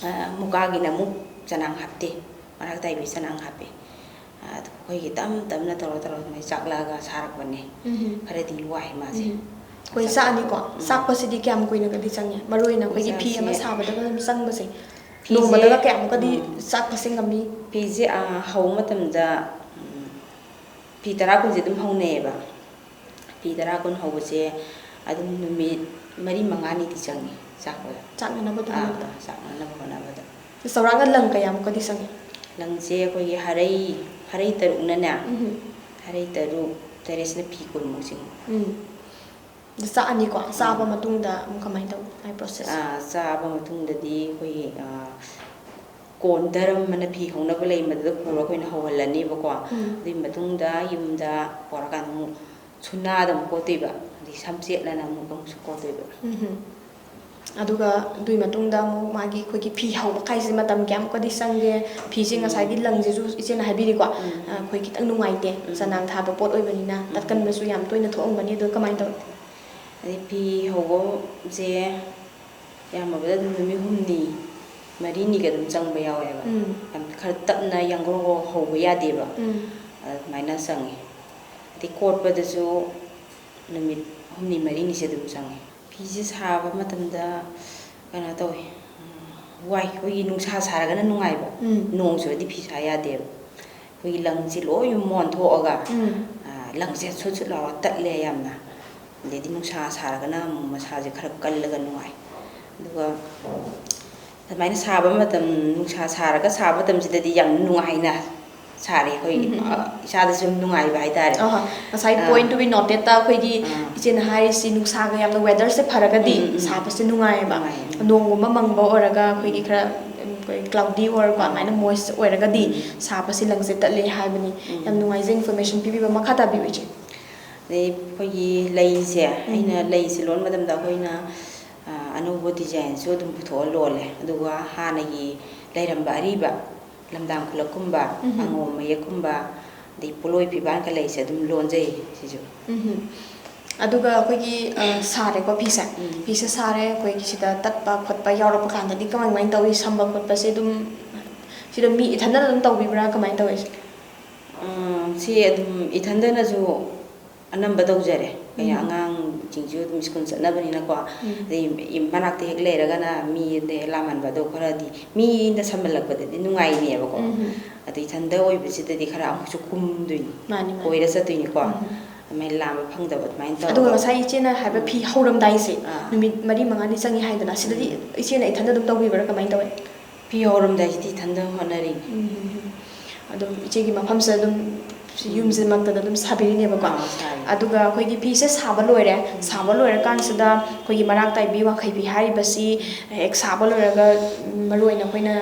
ꯑ, ꯃꯨꯀꯥꯒꯤꯅ ꯑꯃꯨꯛ ꯆꯅꯥꯡ ꯍꯥꯞꯇꯦ, ꯃꯔꯥꯛ ꯇꯥꯏꯕꯤ ꯆꯅꯥꯡ ꯍꯥꯞꯄꯦ꯫ ꯑꯗꯨ ꯑꯩꯈꯣꯏꯒꯤ ꯇꯞ ꯇꯞꯅ ꯇꯧꯔ ꯇꯧꯔ ꯑꯗꯨꯃꯥꯏꯅ ꯆꯥꯛꯂꯛꯑꯒ ꯁꯥꯔꯛꯄꯅꯦ꯫ ꯎꯝ꯫ ꯈꯔꯗꯤ ꯋꯥꯏ ꯃꯥꯁꯦ꯫ ꯎꯝ꯫ ꯑꯩꯈꯣꯏ ꯆꯥꯛ-, ꯆꯥꯛꯑꯅꯤꯀꯣ꯫ ꯎꯝ꯫ ꯆꯥꯛꯄꯁꯤꯗꯤ ꯀꯌꯥꯝ ꯀꯨꯏꯅꯒꯗꯤ ꯆꯪꯉꯦ? ꯃꯔꯨ ꯑꯣꯏꯅ ꯑꯩꯈꯣꯏꯒꯤ ꯐꯤ ꯑꯃ ꯆꯥꯛꯁꯦ ꯁꯥꯕꯗꯒ ꯑꯗꯨꯝ ꯆꯪꯕꯁꯦ꯫ ꯐꯤꯁꯦ, ꯅꯣꯡꯃꯗꯒ ꯀꯌꯥꯃꯨꯛꯀꯗꯤ ꯎꯝ꯫ ꯆꯥꯛꯄ ꯁꯦꯝ ꯉꯝꯃꯤ? ꯐꯤꯁꯦ, ꯑ, ꯍꯧꯕ ꯃꯇꯝꯗ, ꯎꯝ, ꯐꯤ ꯇꯔꯥ ꯀꯨꯟꯁꯦ ꯑꯗꯨꯝ ꯍꯧꯅꯩꯌꯦꯕ꯫ ꯐꯤ ꯇꯔꯥ ꯀꯨꯟ ꯍꯧꯕꯁꯦ ꯑꯗꯨꯝ ꯅꯨꯃꯤꯠ ꯃꯔꯤ ꯃꯉꯥꯅꯤꯗꯤ ꯆꯪꯉꯤ ꯆꯥꯛꯄꯗ꯫ ꯆꯥꯛꯅꯅꯕ ꯑꯥ, ꯍꯣꯠꯅꯕꯗ꯫ ꯑꯥ, ꯆꯥꯛꯅꯅꯕ ꯍꯣꯠꯅꯕꯗ꯫ ꯆꯥꯎꯔꯥꯛꯅ ꯂꯪ ꯀꯌꯥꯃꯨꯛꯀꯗꯤ ꯆꯪꯉꯤ? ꯂꯪꯁꯦ ꯑꯩꯈꯣꯏꯒꯤ ꯍꯔꯩ, ꯍꯔꯩ ꯇꯔꯨꯛꯅꯅꯦ, ꯎꯝ꯫ ꯍꯔꯩ ꯇꯔꯨꯛ, ꯇꯔꯦꯠꯁꯤꯅ ꯐꯤ ꯀꯨꯟꯃꯨꯛ ꯆꯤꯡꯉꯤ꯫ ꯎꯝ꯫ ꯑꯗꯨ ꯆꯥꯛꯑꯅꯤꯀꯣ? ꯆꯥꯕ ꯎꯝ꯫ ꯃꯇꯨꯡꯗ ꯑꯃꯨꯛ ꯀꯃꯥꯏꯅ ꯇꯧ-, ꯃꯥꯏ process? ꯑꯥ, ꯆꯥꯕ ꯃꯇꯨꯡꯗꯗꯤ ꯑꯩꯈꯣꯏꯒꯤ, ꯑꯥ, ꯀꯣꯟ ꯗꯔꯝ ꯑꯅ ꯐꯤ ꯍꯧꯅꯕ ꯂꯩ, ꯃꯗꯨꯗ ꯄꯨꯔꯒ ꯑꯩꯈꯣꯏꯅ ꯍꯧꯍꯜꯂꯅꯦꯕꯀꯣ꯫ ꯎꯝ꯫ ꯑꯗꯨꯒꯤ ꯃꯇꯨꯡꯗ ꯌꯨꯝꯗ ꯄꯨꯔꯀꯥꯟꯗ ꯑꯃꯨꯛ ꯁꯨꯅꯥꯗ ꯑꯃꯨꯛ ꯀꯣꯠꯇꯣꯏꯕ, ꯑꯗꯩ ꯁꯝꯆꯦꯠꯅꯅ ꯑꯃꯨꯛ, ꯑꯃꯨꯛꯁꯨ ꯀꯣꯠꯇꯣꯏꯕ꯫ ꯎꯝ꯫ ꯑꯗꯨꯒ ꯑꯗꯨꯒꯤ ꯃꯇꯨꯡꯗ ꯑꯃꯨꯛ ꯃꯥꯒꯤ ꯑꯩꯈꯣꯏꯒꯤ ꯐꯤ ꯍꯧꯕ ꯀꯥꯏꯁꯦ ꯃꯇꯝ ꯀꯌꯥꯃꯨꯛꯀꯗꯤ ꯆꯪꯒꯦ? ꯐꯤꯁꯦ ꯎꯝ꯫ ꯉꯁꯥꯏꯒꯤ ꯂꯪꯁꯤꯁꯨ ꯏꯆꯦꯅ ꯍꯥꯏꯕꯤꯔꯤꯀꯣ, ꯎꯝ꯫ ꯑ, ꯑꯩꯈꯣꯏ ꯈꯤꯇꯪ ꯅꯨꯡꯉꯥꯏꯇꯦ, ꯎꯝ꯫ ꯆꯅꯥꯡ ꯊꯥꯕ ꯄꯣꯠ ꯑꯣꯏꯕꯅꯤꯅ ꯎꯝ꯫ ꯇꯠꯀꯟꯕꯁꯨ ꯌꯥꯝ ꯇꯣꯏꯅ ꯊꯣꯛꯑꯝꯒꯅꯤ, ꯑꯗꯣ ꯀꯃꯥꯏꯅ ꯇꯧꯏ? ꯑꯗꯩ ꯐꯤ ꯍꯧꯕꯁꯦ ꯌꯥꯝꯃꯕꯗ ꯑꯗꯨꯝ ꯅꯨꯃꯤꯠ ꯍꯨꯝꯅꯤ, ꯃꯔꯤꯅꯤꯒ ꯑꯗꯨꯝ ꯆꯪꯕ ꯌꯥꯎꯋꯦꯕ꯫ ꯎꯝ꯫ ꯌꯥꯝ ꯈꯔ ꯇꯞꯅ ꯌꯥꯡꯒ꯭ꯔꯣ ꯉꯧꯔꯣ ꯍꯧꯕ ꯌꯥꯗꯦꯕ꯫ ꯎꯝ꯫ ꯑꯗꯨꯃꯥꯏꯅ ꯆꯪꯉꯤ꯫ ꯑꯗꯩ ꯀꯣꯠꯄꯗꯁꯨ ꯅꯨꯃꯤꯠ ꯍꯨꯝꯅꯤ ꯃꯔꯤꯅꯤꯁꯦ ꯑꯗꯨꯝ ꯆꯪꯉꯤ꯫ ꯐꯤꯁꯦ ꯁꯥꯕ ꯃꯇꯝꯗ ꯀꯩꯅꯣ ꯇꯧꯋꯤ, ꯎꯝ, ꯋꯥꯏ꯫ ꯑꯩꯈꯣꯏꯒꯤ ꯅꯨꯡꯁꯥ ꯁꯥꯔꯒꯅ ꯅꯨꯡꯉꯥꯏꯕ, ꯎꯝ꯫ ꯅꯣꯡ ꯆꯨꯔꯗꯤ ꯐꯤ ꯁꯥ ꯌꯥꯗꯦꯕ꯫ ꯑꯩꯈꯣꯏꯒꯤ ꯂꯪꯁꯦ ꯂꯣꯏ ꯃꯣꯟꯊꯣꯛꯑꯒ, ꯎꯝ꯫ ꯑ, ꯂꯪꯁꯦ ꯁꯨꯠ ꯁꯨꯠ ꯂꯥꯎꯔ ꯇꯠꯂꯦ ꯌꯥꯝꯅ꯫ ꯑꯗꯩꯗꯤ ꯅꯨꯡꯁꯥ ꯁꯥꯔꯒꯅ ꯑꯃꯨꯛ ꯃꯁꯥꯁꯦ ꯈꯔ ꯀꯜꯂꯒ ꯅꯨꯡꯉꯥꯏ꯫ ꯑꯗꯨꯒ ꯑꯗꯨꯃꯥꯏꯅ ꯁꯥꯕ ꯃꯇꯝ, ꯅꯨꯡꯁꯥ ꯁꯥꯔꯒ ꯁꯥꯕ ꯃꯇꯝꯁꯤꯗꯗꯤ ꯌꯥꯝ ꯅꯨꯡꯉꯥꯏꯅ ꯁꯥꯔꯦ ꯑꯩꯈꯣꯏ, ꯎꯝ, ꯎꯝ, ꯎꯝ꯫ ꯑ, ꯏꯁꯥꯗꯁꯨ ꯌꯥꯝ ꯅꯨꯡꯉꯥꯏꯕ ꯍꯥꯏꯇꯥꯔꯦ꯫ ꯑꯍꯣꯏ꯫ ꯉꯁꯥꯏ ꯑꯥ꯫ Point to be noted ꯑꯩꯈꯣꯏꯒꯤ ꯑꯥ꯫ ꯏꯆꯦꯅ ꯍꯥꯏꯔꯤꯁꯤ ꯅꯨꯡꯁꯥꯒ ꯌꯥꯝꯅ weatherꯁꯦ ꯐꯔꯒꯗꯤ ꯎꯝ, ꯎꯝ, ꯎꯝ꯫ ꯁꯥꯕꯁꯦ ꯅꯨꯡꯉꯥꯏꯌꯦꯕ꯫ ꯅꯨꯡꯉꯥꯏꯌꯦ, ꯎꯝ꯫ ꯅꯣꯡꯒꯨꯝꯕ ꯃꯪꯕ ꯑꯣꯏꯔꯒ ꯑꯩꯈꯣꯏꯒꯤ ꯎꯝ꯫ ꯈꯔ, ꯎꯝ, ꯑꯩꯈꯣꯏ cloudy ꯑꯣꯏꯔꯀꯣ, ꯑꯥ꯫ ꯑꯗꯨꯃꯥꯏꯅ moist ꯑꯣꯏꯔꯒꯗꯤ ꯎꯝ꯫ ꯁꯥꯕꯁꯦ ꯂꯪꯁꯦ ꯇꯠꯂꯦ ꯍꯥꯏꯕꯅꯤ꯫ ꯎꯝ꯫ ꯌꯥꯝ ꯅꯨꯡꯉꯥꯏꯖꯩ information ꯄꯤꯕꯤꯕ꯫ ꯃꯈꯥ ꯇꯥꯕꯤꯌꯨ ꯏꯆꯦ꯫ ꯑꯗꯩ ꯑꯩꯈꯣꯏꯒꯤ ꯂꯩꯁꯦ, ꯑꯩꯅ ꯂꯩꯁꯦ ꯂꯣꯟꯕ ꯃꯇꯝꯗ ꯑꯩꯈꯣꯏꯅ, ꯑ, ꯑꯅꯧꯕ ꯗꯤꯖꯥꯏꯟꯁꯨ ꯑꯗꯨꯝ ꯄꯨꯊꯣꯛꯑ ꯂꯣꯜꯂꯦ꯫ ꯑꯗꯨꯒ ꯍꯥꯟꯅꯒꯤ ꯂꯩꯔꯝꯕ ꯑꯔꯤꯕ ꯂꯝꯗꯥꯡ ꯈꯨꯂꯛꯀꯨꯝꯕ, ꯎꯝ꯫ ꯑꯉꯣꯝ ꯃꯌꯦꯛꯀꯨꯝꯕ, ꯑꯗꯩ ꯄꯣꯠꯂꯣꯏ ꯐꯤꯕꯥꯟꯒ ꯂꯩꯁꯦ ꯑꯗꯨꯝ ꯂꯣꯟꯖꯩ ꯁꯤꯁꯨ꯫ ꯎꯝ꯫ ꯑꯗꯨꯒ ꯑꯩꯈꯣꯏꯒꯤ, ꯑ, ꯁꯥꯔꯦꯀꯣ ꯐꯤꯁꯦ꯫ ꯎꯝ꯫ ꯐꯤꯁꯦ ꯁꯥꯔꯦ, ꯑꯩꯈꯣꯏꯒꯤ ꯁꯤꯗ ꯇꯠꯄ ꯈꯣꯠꯄ ꯌꯥꯎꯔꯛꯄ ꯀꯥꯟꯗꯗꯤ ꯀꯃꯥꯏ ꯀꯃꯥꯏꯅ ꯇꯧꯏ? ꯁꯝꯕ ꯈꯣꯠꯄꯁꯦ ꯑꯗꯨꯝ ꯁꯤꯗ ꯃꯤ ꯏꯊꯟꯗꯅ ꯑꯗꯨꯝ ꯇꯧꯕꯤꯕ꯭ꯔꯥ? ꯀꯃꯥꯏꯅ ꯇꯧꯏ? ꯑ, ꯁꯤ ꯑꯗꯨꯝ ꯏꯊꯟꯗꯅꯁꯨ ꯑꯅꯝꯕ ꯇꯧꯖꯔꯦ꯫ ꯀꯌꯥ ꯎꯝ꯫ ꯑꯉꯥꯡꯁꯤꯡꯁꯨ ꯑꯗꯨꯝ ꯁ꯭ꯀꯨꯜ ꯆꯠꯅꯕꯅꯤꯅꯀꯣ꯫ ꯎꯝ꯫ ꯑꯗꯩ ꯃꯅꯥꯛꯇ ꯍꯦꯛ ꯂꯩꯔꯒꯅ ꯃꯤꯗ ꯍꯦꯛ ꯂꯥꯝꯍꯟꯕꯗꯣ ꯈꯔꯗꯤ ꯃꯤꯅ ꯁꯝꯍꯜꯂꯛꯄꯗꯗꯤ ꯅꯨꯡꯉꯥꯏꯅꯦꯕꯀꯣ꯫ ꯎꯝ꯫ ꯑꯗꯩ ꯏꯊꯟꯗ ꯑꯣꯏꯕꯁꯤꯗꯗꯤ ꯈꯔ ꯑꯃꯨꯛꯁꯨ ꯀꯨꯝꯗꯣꯏꯅꯤ꯫ ꯃꯥꯅꯤ, ꯃꯥꯅꯤ꯫ ꯀꯣꯏꯔ ꯆꯠꯇꯣꯏꯅꯤꯀꯣ꯫ ꯎꯝ꯫ ꯑꯗꯨꯃꯥꯏꯅ ꯂꯥꯝꯕ ꯐꯪꯗꯕ ꯑꯗꯨꯃꯥꯏꯅ ꯑꯗꯨꯒ ꯇꯧꯔꯒ꯫ ꯉꯁꯥꯏ ꯏꯆꯦꯅ ꯍꯥꯏꯕ ꯎꯝ꯫ ꯐꯤ ꯍꯧꯔꯝꯗꯥꯏꯁꯦ, ꯑꯥ꯫ ꯅꯨꯃꯤꯠ ꯃꯔꯤ ꯃꯉꯥꯅꯤ ꯆꯪꯉꯤ ꯍꯥꯏꯗꯅ, ꯁꯤꯗꯗꯤ ꯎꯝ꯫ ꯏꯆꯦꯅ ꯏꯊꯟꯗ ꯑꯗꯨꯝ ꯇꯧꯕꯤꯕ꯭ꯔꯥ, ꯀꯃꯥꯏꯅ ꯇꯧꯋꯦ? ꯐꯤ ꯍꯧꯔꯝꯗꯥꯏꯁꯤꯗꯤ ꯏꯊꯟꯗ ꯍꯣꯠꯅꯔꯤꯅꯤ꯫ ꯎꯝ, ꯎꯝ, ꯎꯝ꯫ ꯑꯗꯨꯝ ꯏꯆꯦꯒꯤ ꯃꯐꯝꯁꯤꯗ ꯑꯗꯨꯝ ꯎꯝ꯫ ꯌꯨꯝꯁꯤꯃꯛꯇꯗ ꯑꯗꯨꯝ ꯁꯥꯕꯤꯔꯤꯅꯦꯕꯀꯣ꯫ ꯑꯥ, ꯁꯥꯔꯤ꯫ ꯑꯗꯨꯒ ꯑꯩꯈꯣꯏꯒꯤ ꯐꯤꯁꯦ ꯁꯥꯕ ꯂꯣꯏꯔꯦ꯫ ꯎꯝ꯫ ꯁꯥꯕ ꯂꯣꯏꯔꯀꯥꯟꯁꯤꯗ ꯑꯩꯈꯣꯏꯒꯤ ꯃꯔꯥꯛ ꯇꯥꯏꯕꯤ ꯋꯥꯡꯈꯩ ꯐꯤ ꯍꯥꯏꯔꯤꯕꯁꯤ ꯍꯦꯛ ꯁꯥꯕ ꯂꯣꯏꯔꯒ, ꯎꯝ, ꯃꯔꯨ ꯑꯣꯏꯅ ꯑꯩꯈꯣꯏꯅ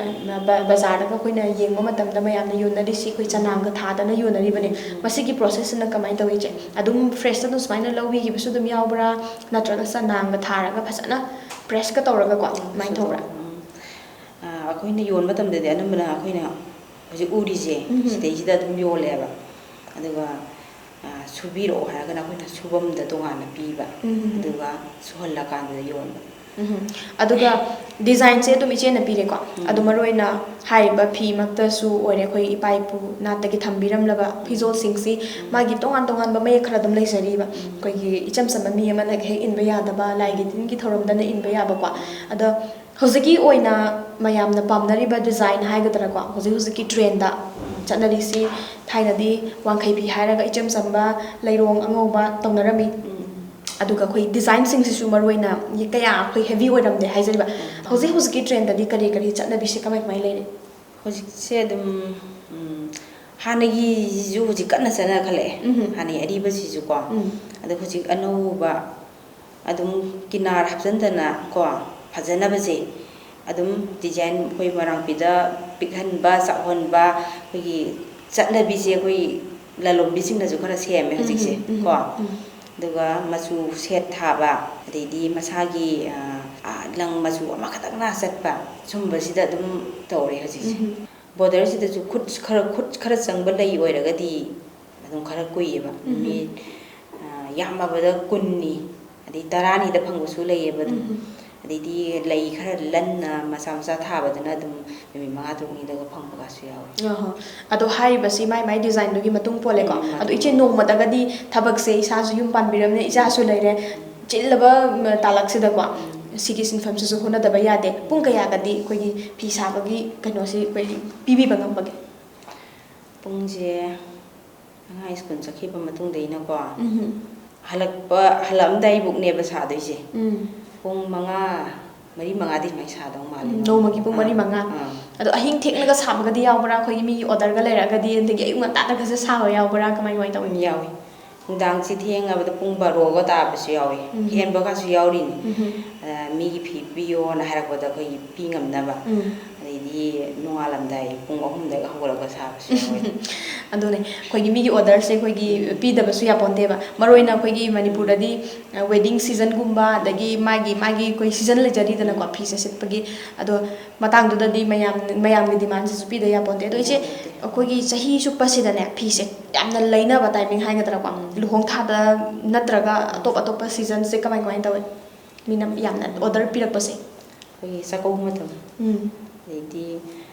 ꯕ-, ꯕꯖꯥꯔꯗꯒ ꯑꯩꯈꯣꯏꯅ ꯌꯦꯡꯕ ꯃꯇꯝꯗ ꯃꯌꯥꯝꯅ ꯌꯣꯟꯅꯔꯤꯁꯤ ꯑꯩꯈꯣꯏ ꯆꯅꯥꯡꯒ ꯊꯥꯗꯅ ꯌꯣꯟꯅꯔꯤꯕꯅꯦ꯫ ꯎꯝ꯫ ꯃꯁꯤꯒꯤ ꯄ꯭ꯔꯣꯁꯦꯁꯁꯤꯅ ꯀꯃꯥꯏꯅ ꯇꯧꯏ, ꯏꯆꯦ? ꯑꯗꯨꯝ ꯐ꯭ꯔꯦꯁꯇ ꯑꯗꯨꯝ ꯁꯨꯃꯥꯏꯅ ꯂꯧꯕꯤꯈꯤꯕꯁꯨ ꯑꯗꯨꯝ ꯌꯥꯎꯕ꯭ꯔꯥ? ꯅꯠꯇ꯭ꯔꯒ ꯆꯅꯥꯡꯒ ꯊꯥꯔꯒ ꯐꯖꯅ ꯄ꯭ꯔꯦꯁꯀ ꯇꯧꯔꯒꯀꯣ, ꯎꯝ, ꯑꯗꯨꯃꯥꯏꯅ ꯇꯧꯕ꯭ꯔꯥ? ꯎꯝ꯫ ꯑ, ꯑꯩꯈꯣꯏꯅ ꯌꯣꯟꯕ ꯃꯇꯝꯗꯗꯤ ꯑꯅꯝꯕꯅ ꯑꯩꯈꯣꯏꯅ ꯍꯧꯖꯤꯛ ꯎꯔꯤꯁꯦ, ꯎꯝ꯫ ꯁꯤꯗꯩꯁꯤꯗ ꯑꯗꯨꯝ ꯌꯣꯜꯂꯦꯕ꯫ ꯑꯗꯨꯒ, ꯑ, ꯁꯨꯕꯤꯔꯛꯑꯣ ꯍꯥꯏꯔꯒꯅ ꯑꯩꯈꯣꯏꯅ ꯁꯨꯐꯝꯗ ꯇꯣꯉꯥꯟꯅ ꯄꯤꯕ, ꯎꯝ꯫ ꯑꯗꯨꯒ ꯁꯨꯍꯜꯂꯀꯥꯟꯗꯨꯗ ꯌꯣꯟꯕ꯫ ꯎꯝ꯫ ꯑꯗꯨꯒ ꯗꯤꯖꯥꯏꯟꯁꯦ ꯑꯗꯨꯝ ꯏꯆꯦꯅ ꯄꯤꯔꯦꯀꯣ꯫ ꯎꯝ꯫ ꯑꯗꯣ ꯃꯔꯨ ꯑꯣꯏꯅ ꯍꯥꯏꯔꯤꯕ ꯐꯤꯃꯛꯇꯁꯨ ꯑꯣꯏꯔꯦ, ꯑꯩꯈꯣꯏ ꯏꯄꯥ ꯏꯄꯨ ꯅꯥꯠꯇꯒꯤ ꯊꯝꯕꯤꯔꯝꯂꯕ ꯐꯤꯖꯣꯜꯁꯤꯡꯁꯤ ꯎꯝ꯫ ꯃꯥꯒꯤ ꯇꯣꯉꯥꯟ ꯇꯣꯉꯥꯟꯕ ꯃꯌꯦꯛ ꯈꯔ ꯑꯗꯨꯝ ꯂꯩꯖꯔꯤꯕ꯫ ꯎꯝ꯫ ꯑꯩꯈꯣꯏꯒꯤ ꯏꯆꯝ ꯆꯝꯕ ꯃꯤ ꯑꯃꯅ ꯍꯦꯛ ꯏꯟꯕ ꯌꯥꯗꯕ, ꯂꯥꯏꯒꯤ ꯇꯤꯟꯒꯤ ꯊꯧꯔꯝꯗꯅ ꯏꯟꯕ ꯌꯥꯕꯀꯣ꯫ ꯎꯝ꯫ ꯑꯗꯣ ꯍꯧꯖꯤꯛꯀꯤ ꯑꯣꯏꯅ ꯃꯌꯥꯝꯅ ꯄꯥꯝꯅꯔꯤꯕ ꯗꯤꯖꯥꯏꯟ ꯍꯥꯏꯒꯗ꯭ꯔꯥꯀꯣ, ꯍꯧꯖꯤꯛ ꯍꯧꯖꯤꯛꯀꯤ ꯇ꯭ꯔꯦꯟꯗ ꯆꯠꯅꯔꯤꯁꯤ, ꯊꯥꯏꯅꯗꯤ ꯋꯥꯡꯈꯩ ꯐꯤ ꯍꯥꯏꯔꯒ ꯏꯆꯝ ꯆꯝꯕ ꯂꯩꯔꯣꯡ ꯑꯉꯧꯕ ꯇꯧꯅꯔꯝꯃꯤ꯫ ꯎꯝ꯫ ꯑꯗꯨꯒ ꯑꯩꯈꯣꯏ ꯗꯤꯖꯥꯏꯟꯁꯤꯡꯁꯤꯁꯨ ꯃꯔꯨ ꯑꯣꯏꯅ ꯀꯌꯥ ꯑꯩꯈꯣꯏ ꯍꯦꯚꯤ ꯑꯣꯏꯔꯝꯗꯦ ꯍꯥꯏꯖꯔꯤꯕ꯫ ꯎꯝ꯫ ꯍꯧꯖꯤꯛ ꯍꯧꯖꯤꯛꯀꯤ ꯇ꯭ꯔꯦꯟꯗꯗꯤ ꯀꯔꯤ ꯀꯔꯤ ꯆꯠꯅꯕꯤꯁꯦ ꯀꯃꯥꯏ ꯀꯃꯥꯏ ꯂꯩꯔꯤ? ꯍꯧꯖꯤꯛꯁꯦ ꯑꯗꯨꯝ, ꯎꯝ, ꯍꯥꯟꯅꯒꯤꯁꯤꯁꯨ ꯍꯧꯖꯤꯛ ꯀꯟꯅ ꯆꯠꯅꯈꯠꯂꯛꯑꯦ꯫ ꯎꯝ꯫ ꯍꯥꯟꯅꯒꯤ ꯑꯔꯤꯕꯁꯤꯁꯨꯀꯣ꯫ ꯎꯝ꯫ ꯑꯗꯣ ꯍꯧꯖꯤꯛ ꯑꯅꯧꯕ ꯑꯗꯨꯝ ꯀꯤꯅꯥꯔ ꯍꯥꯞꯆꯤꯟꯗꯅ ꯀꯣ, ꯐꯖꯅꯕꯁꯦ ꯑꯗꯨꯝ ꯗꯤꯖꯥꯏꯟ ꯑꯩꯈꯣꯏ ꯃꯣꯏꯔꯥꯡ ꯐꯤꯗ ꯄꯤꯛꯍꯟꯕ, ꯆꯥꯎꯍꯟꯕ, ꯑꯩꯈꯣꯏꯒꯤ ꯆꯠꯅꯕꯤꯁꯦ ꯑꯩꯈꯣꯏ ꯂꯂꯣꯟꯕꯤꯁꯤꯡꯅꯁꯨ ꯈꯔ ꯁꯦꯝꯃꯦ ꯍꯧꯖꯤꯛꯁꯦ꯫ ꯎꯝ, ꯎꯝ, ꯀꯣ ꯎꯝ꯫ ꯑꯗꯨꯒ ꯃꯆꯨ ꯁꯦꯠ ꯊꯥꯕ, ꯑꯗꯩꯗꯤ ꯃꯁꯥꯒꯤ ꯑ, ꯑ, ꯂꯪ ꯃꯆꯨ ꯑꯃꯈꯛꯇꯪꯅ ꯆꯠꯄ, ꯁꯨꯝꯕꯁꯤꯗ ꯑꯗꯨꯝ ꯇꯧꯔꯦ ꯍꯧꯖꯤꯛꯁꯦ꯫ ꯎꯝ꯫ ꯕꯣꯔꯗꯔꯁꯤꯗꯁꯨ ꯈꯨꯠ ꯈꯔ ꯈꯨꯠ ꯈꯔ ꯆꯪꯕ ꯂꯩ ꯑꯣꯏꯔꯒꯗꯤ ꯑꯗꯨꯝ ꯈꯔ ꯀꯨꯏꯌꯦꯕ꯫ ꯎꯝ꯫ ꯅꯨꯃꯤꯠ ꯑ, ꯌꯥꯝꯃꯕꯗ ꯀꯨꯟꯅꯤ, ꯑꯗꯩ ꯇꯔꯥꯅꯤꯗ ꯐꯪꯕꯁꯨ ꯂꯩꯌꯦꯕ ꯑꯗꯨꯝ꯫ ꯎꯝ꯫ ꯑꯗꯩꯗꯤ ꯂꯩ ꯈꯔ ꯂꯟꯅ ꯃꯆꯥ ꯃꯆꯥ ꯊꯥꯕꯗꯨꯅ ꯑꯗꯨꯝ ꯅꯨꯃꯤꯠ ꯃꯉꯥ ꯇꯔꯨꯛꯅꯤꯗꯒ ꯐꯪꯕꯒꯁꯨ ꯌꯥꯎꯋꯦ꯫ ꯑꯍꯣ꯫ ꯑꯗꯣ ꯍꯥꯏꯔꯤꯕꯁꯤ ꯃꯥꯏ ꯃꯥꯏ ꯗꯤꯖꯥꯏꯟꯗꯨꯒꯤ ꯃꯇꯨꯡ ꯄꯣꯜꯂꯦꯀꯣ꯫ ꯎꯝ, ꯑꯗꯣ ꯏꯆꯦ, ꯅꯣꯡꯃꯗꯒꯗꯤ ꯊꯕꯛꯁꯦ, ꯏꯁꯥꯁꯨ ꯌꯨꯝ ꯄꯥꯟꯕꯤꯔꯕꯅꯤꯅ, ꯏꯆꯥꯁꯨ ꯂꯩꯔꯦ, ꯆꯤꯜꯂꯕ, ꯎꯝ, ꯇꯥꯂꯛꯁꯤꯗꯀꯣ ꯎꯝ꯫ ꯁꯤꯒꯤ ꯁꯤꯟꯐꯝꯁꯤꯁꯨ ꯍꯣꯠꯅꯗꯕ ꯌꯥꯗꯦ꯫ ꯄꯨꯡ ꯀꯌꯥꯒꯗꯤ ꯑꯩꯈꯣꯏꯒꯤ ꯐꯤ ꯁꯥꯕꯒꯤ ꯀꯩꯅꯣꯁꯤ ꯑꯩꯈꯣꯏꯒꯤ ꯄꯤꯕꯤꯕ ꯉꯝꯕꯒꯦ? ꯄꯨꯡꯁꯦ ꯑꯉꯥꯡ ꯁ꯭ꯀꯨꯜ ꯆꯠꯈꯤꯕ ꯃꯇꯨꯡꯗꯩꯅꯀꯣ, ꯎꯝ꯫ ꯍꯜꯂꯛꯄ ꯍꯜꯂꯛꯑꯝꯗꯥꯏꯕꯨꯛꯅꯦꯕ ꯁꯥꯗꯣꯏꯁꯦ꯫ ꯎꯝ꯫ ꯄꯨꯡ ꯃꯉꯥ, ꯃꯔꯤ ꯃꯉꯥꯗꯤ ꯁꯨꯃꯥꯏꯅ ꯁꯥꯗꯧ ꯃꯥꯜꯂꯦ꯫ ꯎꯝ, ꯅꯣꯡꯃꯒꯤ ꯄꯨꯡ ꯃꯔꯤ ꯑꯥ, ꯃꯉꯥ꯫ ꯑꯥ꯫ ꯑꯗꯣ ꯑꯍꯤꯡ ꯊꯦꯡꯅꯒ ꯁꯥꯕꯒꯗꯤ ꯌꯥꯎꯕ꯭ꯔꯥ? ꯑꯩꯈꯣꯏꯒꯤ ꯃꯤꯒꯤ ꯑꯣꯔꯗꯔꯒ ꯂꯩꯔꯛꯑꯒꯗꯤ, ꯑꯗꯒꯤ ꯑꯌꯨꯛ ꯉꯟꯇꯥꯗꯒꯁꯨ ꯁꯥꯕ ꯌꯥꯎꯕ꯭ꯔꯥ? ꯀꯃꯥꯏ ꯀꯃꯥꯏ ꯇꯧꯏ? ꯎꯝ, ꯌꯥꯎꯏ꯫ ꯅꯨꯡꯗꯥꯡꯁꯤ ꯊꯦꯡꯉꯕꯗ ꯄꯨꯡ ꯕꯥꯔꯣꯒ ꯇꯥꯕꯁꯨ ꯌꯥꯎꯏ꯫ ꯎꯝ꯫ ꯍꯦꯟꯕꯒꯁꯨ ꯌꯥꯎꯔꯤꯅꯤ꯫ ꯎꯝ꯫ ꯑ, ꯃꯤꯒꯤ ꯐꯤ ꯄꯤꯌꯣꯅ ꯍꯥꯏꯔꯛꯄꯗ ꯑꯩꯈꯣꯏꯒꯤ ꯄꯤ ꯉꯝꯅꯕ꯫ ꯎꯝ꯫ ꯑꯗꯩꯗꯤ ꯅꯣꯡꯉꯥꯜꯂꯝꯗꯥꯏ ꯄꯨꯡ ꯑꯍꯨꯝꯗꯒ ꯍꯧꯒꯠꯂꯒ ꯁꯥꯕꯁꯨ ꯌꯥꯎꯏ꯫ ꯑꯗꯨꯅꯦ, ꯑꯩꯈꯣꯏꯒꯤ ꯃꯤꯒꯤ ꯑꯣꯔꯗꯔꯁꯦ ꯑꯩꯈꯣꯏꯒꯤ ꯄꯤꯗꯕꯁꯨ ꯌꯥꯄꯣꯟꯇꯦꯕ꯫ ꯃꯔꯨ ꯑꯣꯏꯅ ꯑꯩꯈꯣꯏꯒꯤ ꯃꯅꯤꯄꯨꯔꯗꯗꯤ, ꯑ, ꯋꯦꯗꯤꯡ ꯁꯤꯖꯟꯒꯨꯝꯕ, ꯑꯗꯒꯤ ꯃꯥꯒꯤ, ꯃꯥꯒꯤ ꯑꯩꯈꯣꯏ ꯁꯤꯖꯟ ꯂꯩꯖꯔꯤꯗꯅꯀꯣ, ꯐꯤꯁꯦ ꯁꯦꯠꯄꯒꯤ꯫ ꯑꯗꯣ ꯃꯇꯥꯡꯗꯨꯗꯗꯤ ꯃꯌꯥꯝ, ꯃꯌꯥꯝꯒꯤ ꯗꯤꯃꯥꯟꯁꯤꯁꯨ ꯄꯤꯗ ꯌꯥꯄꯣꯟꯇꯦ꯫ ꯑꯗꯣ ꯏꯆꯦ, ꯌꯥꯄꯣꯟꯇꯦ꯫ ꯑꯩꯈꯣꯏꯒꯤ ꯆꯍꯤ ꯆꯨꯞꯄꯁꯤꯗꯅꯦ, ꯐꯤꯁꯦ ꯌꯥꯝꯅ ꯂꯩꯅꯕ ꯇꯥꯏꯃꯤꯡ ꯍꯥꯏꯒꯗ꯭ꯔꯥꯀꯣ, ꯎꯝ꯫ ꯂꯨꯍꯣꯡ ꯊꯥꯗ ꯅꯠꯇ꯭ꯔꯒ ꯑꯇꯣꯞ ꯑꯇꯣꯞꯄ ꯁꯤꯖꯟꯁꯦ ꯀꯃꯥꯏ ꯀꯃꯥꯏꯅ ꯇꯧꯏ? ꯃꯤꯅ ꯌꯥꯝꯅ ꯑꯣꯔꯗꯔ ꯄꯤꯔꯛꯄꯁꯦ? ꯑꯩꯈꯣꯏꯒꯤ ꯆꯥꯛꯀꯧꯕ ꯃꯇꯝ, ꯎꯝ꯫ ꯑꯗꯩꯗꯤ,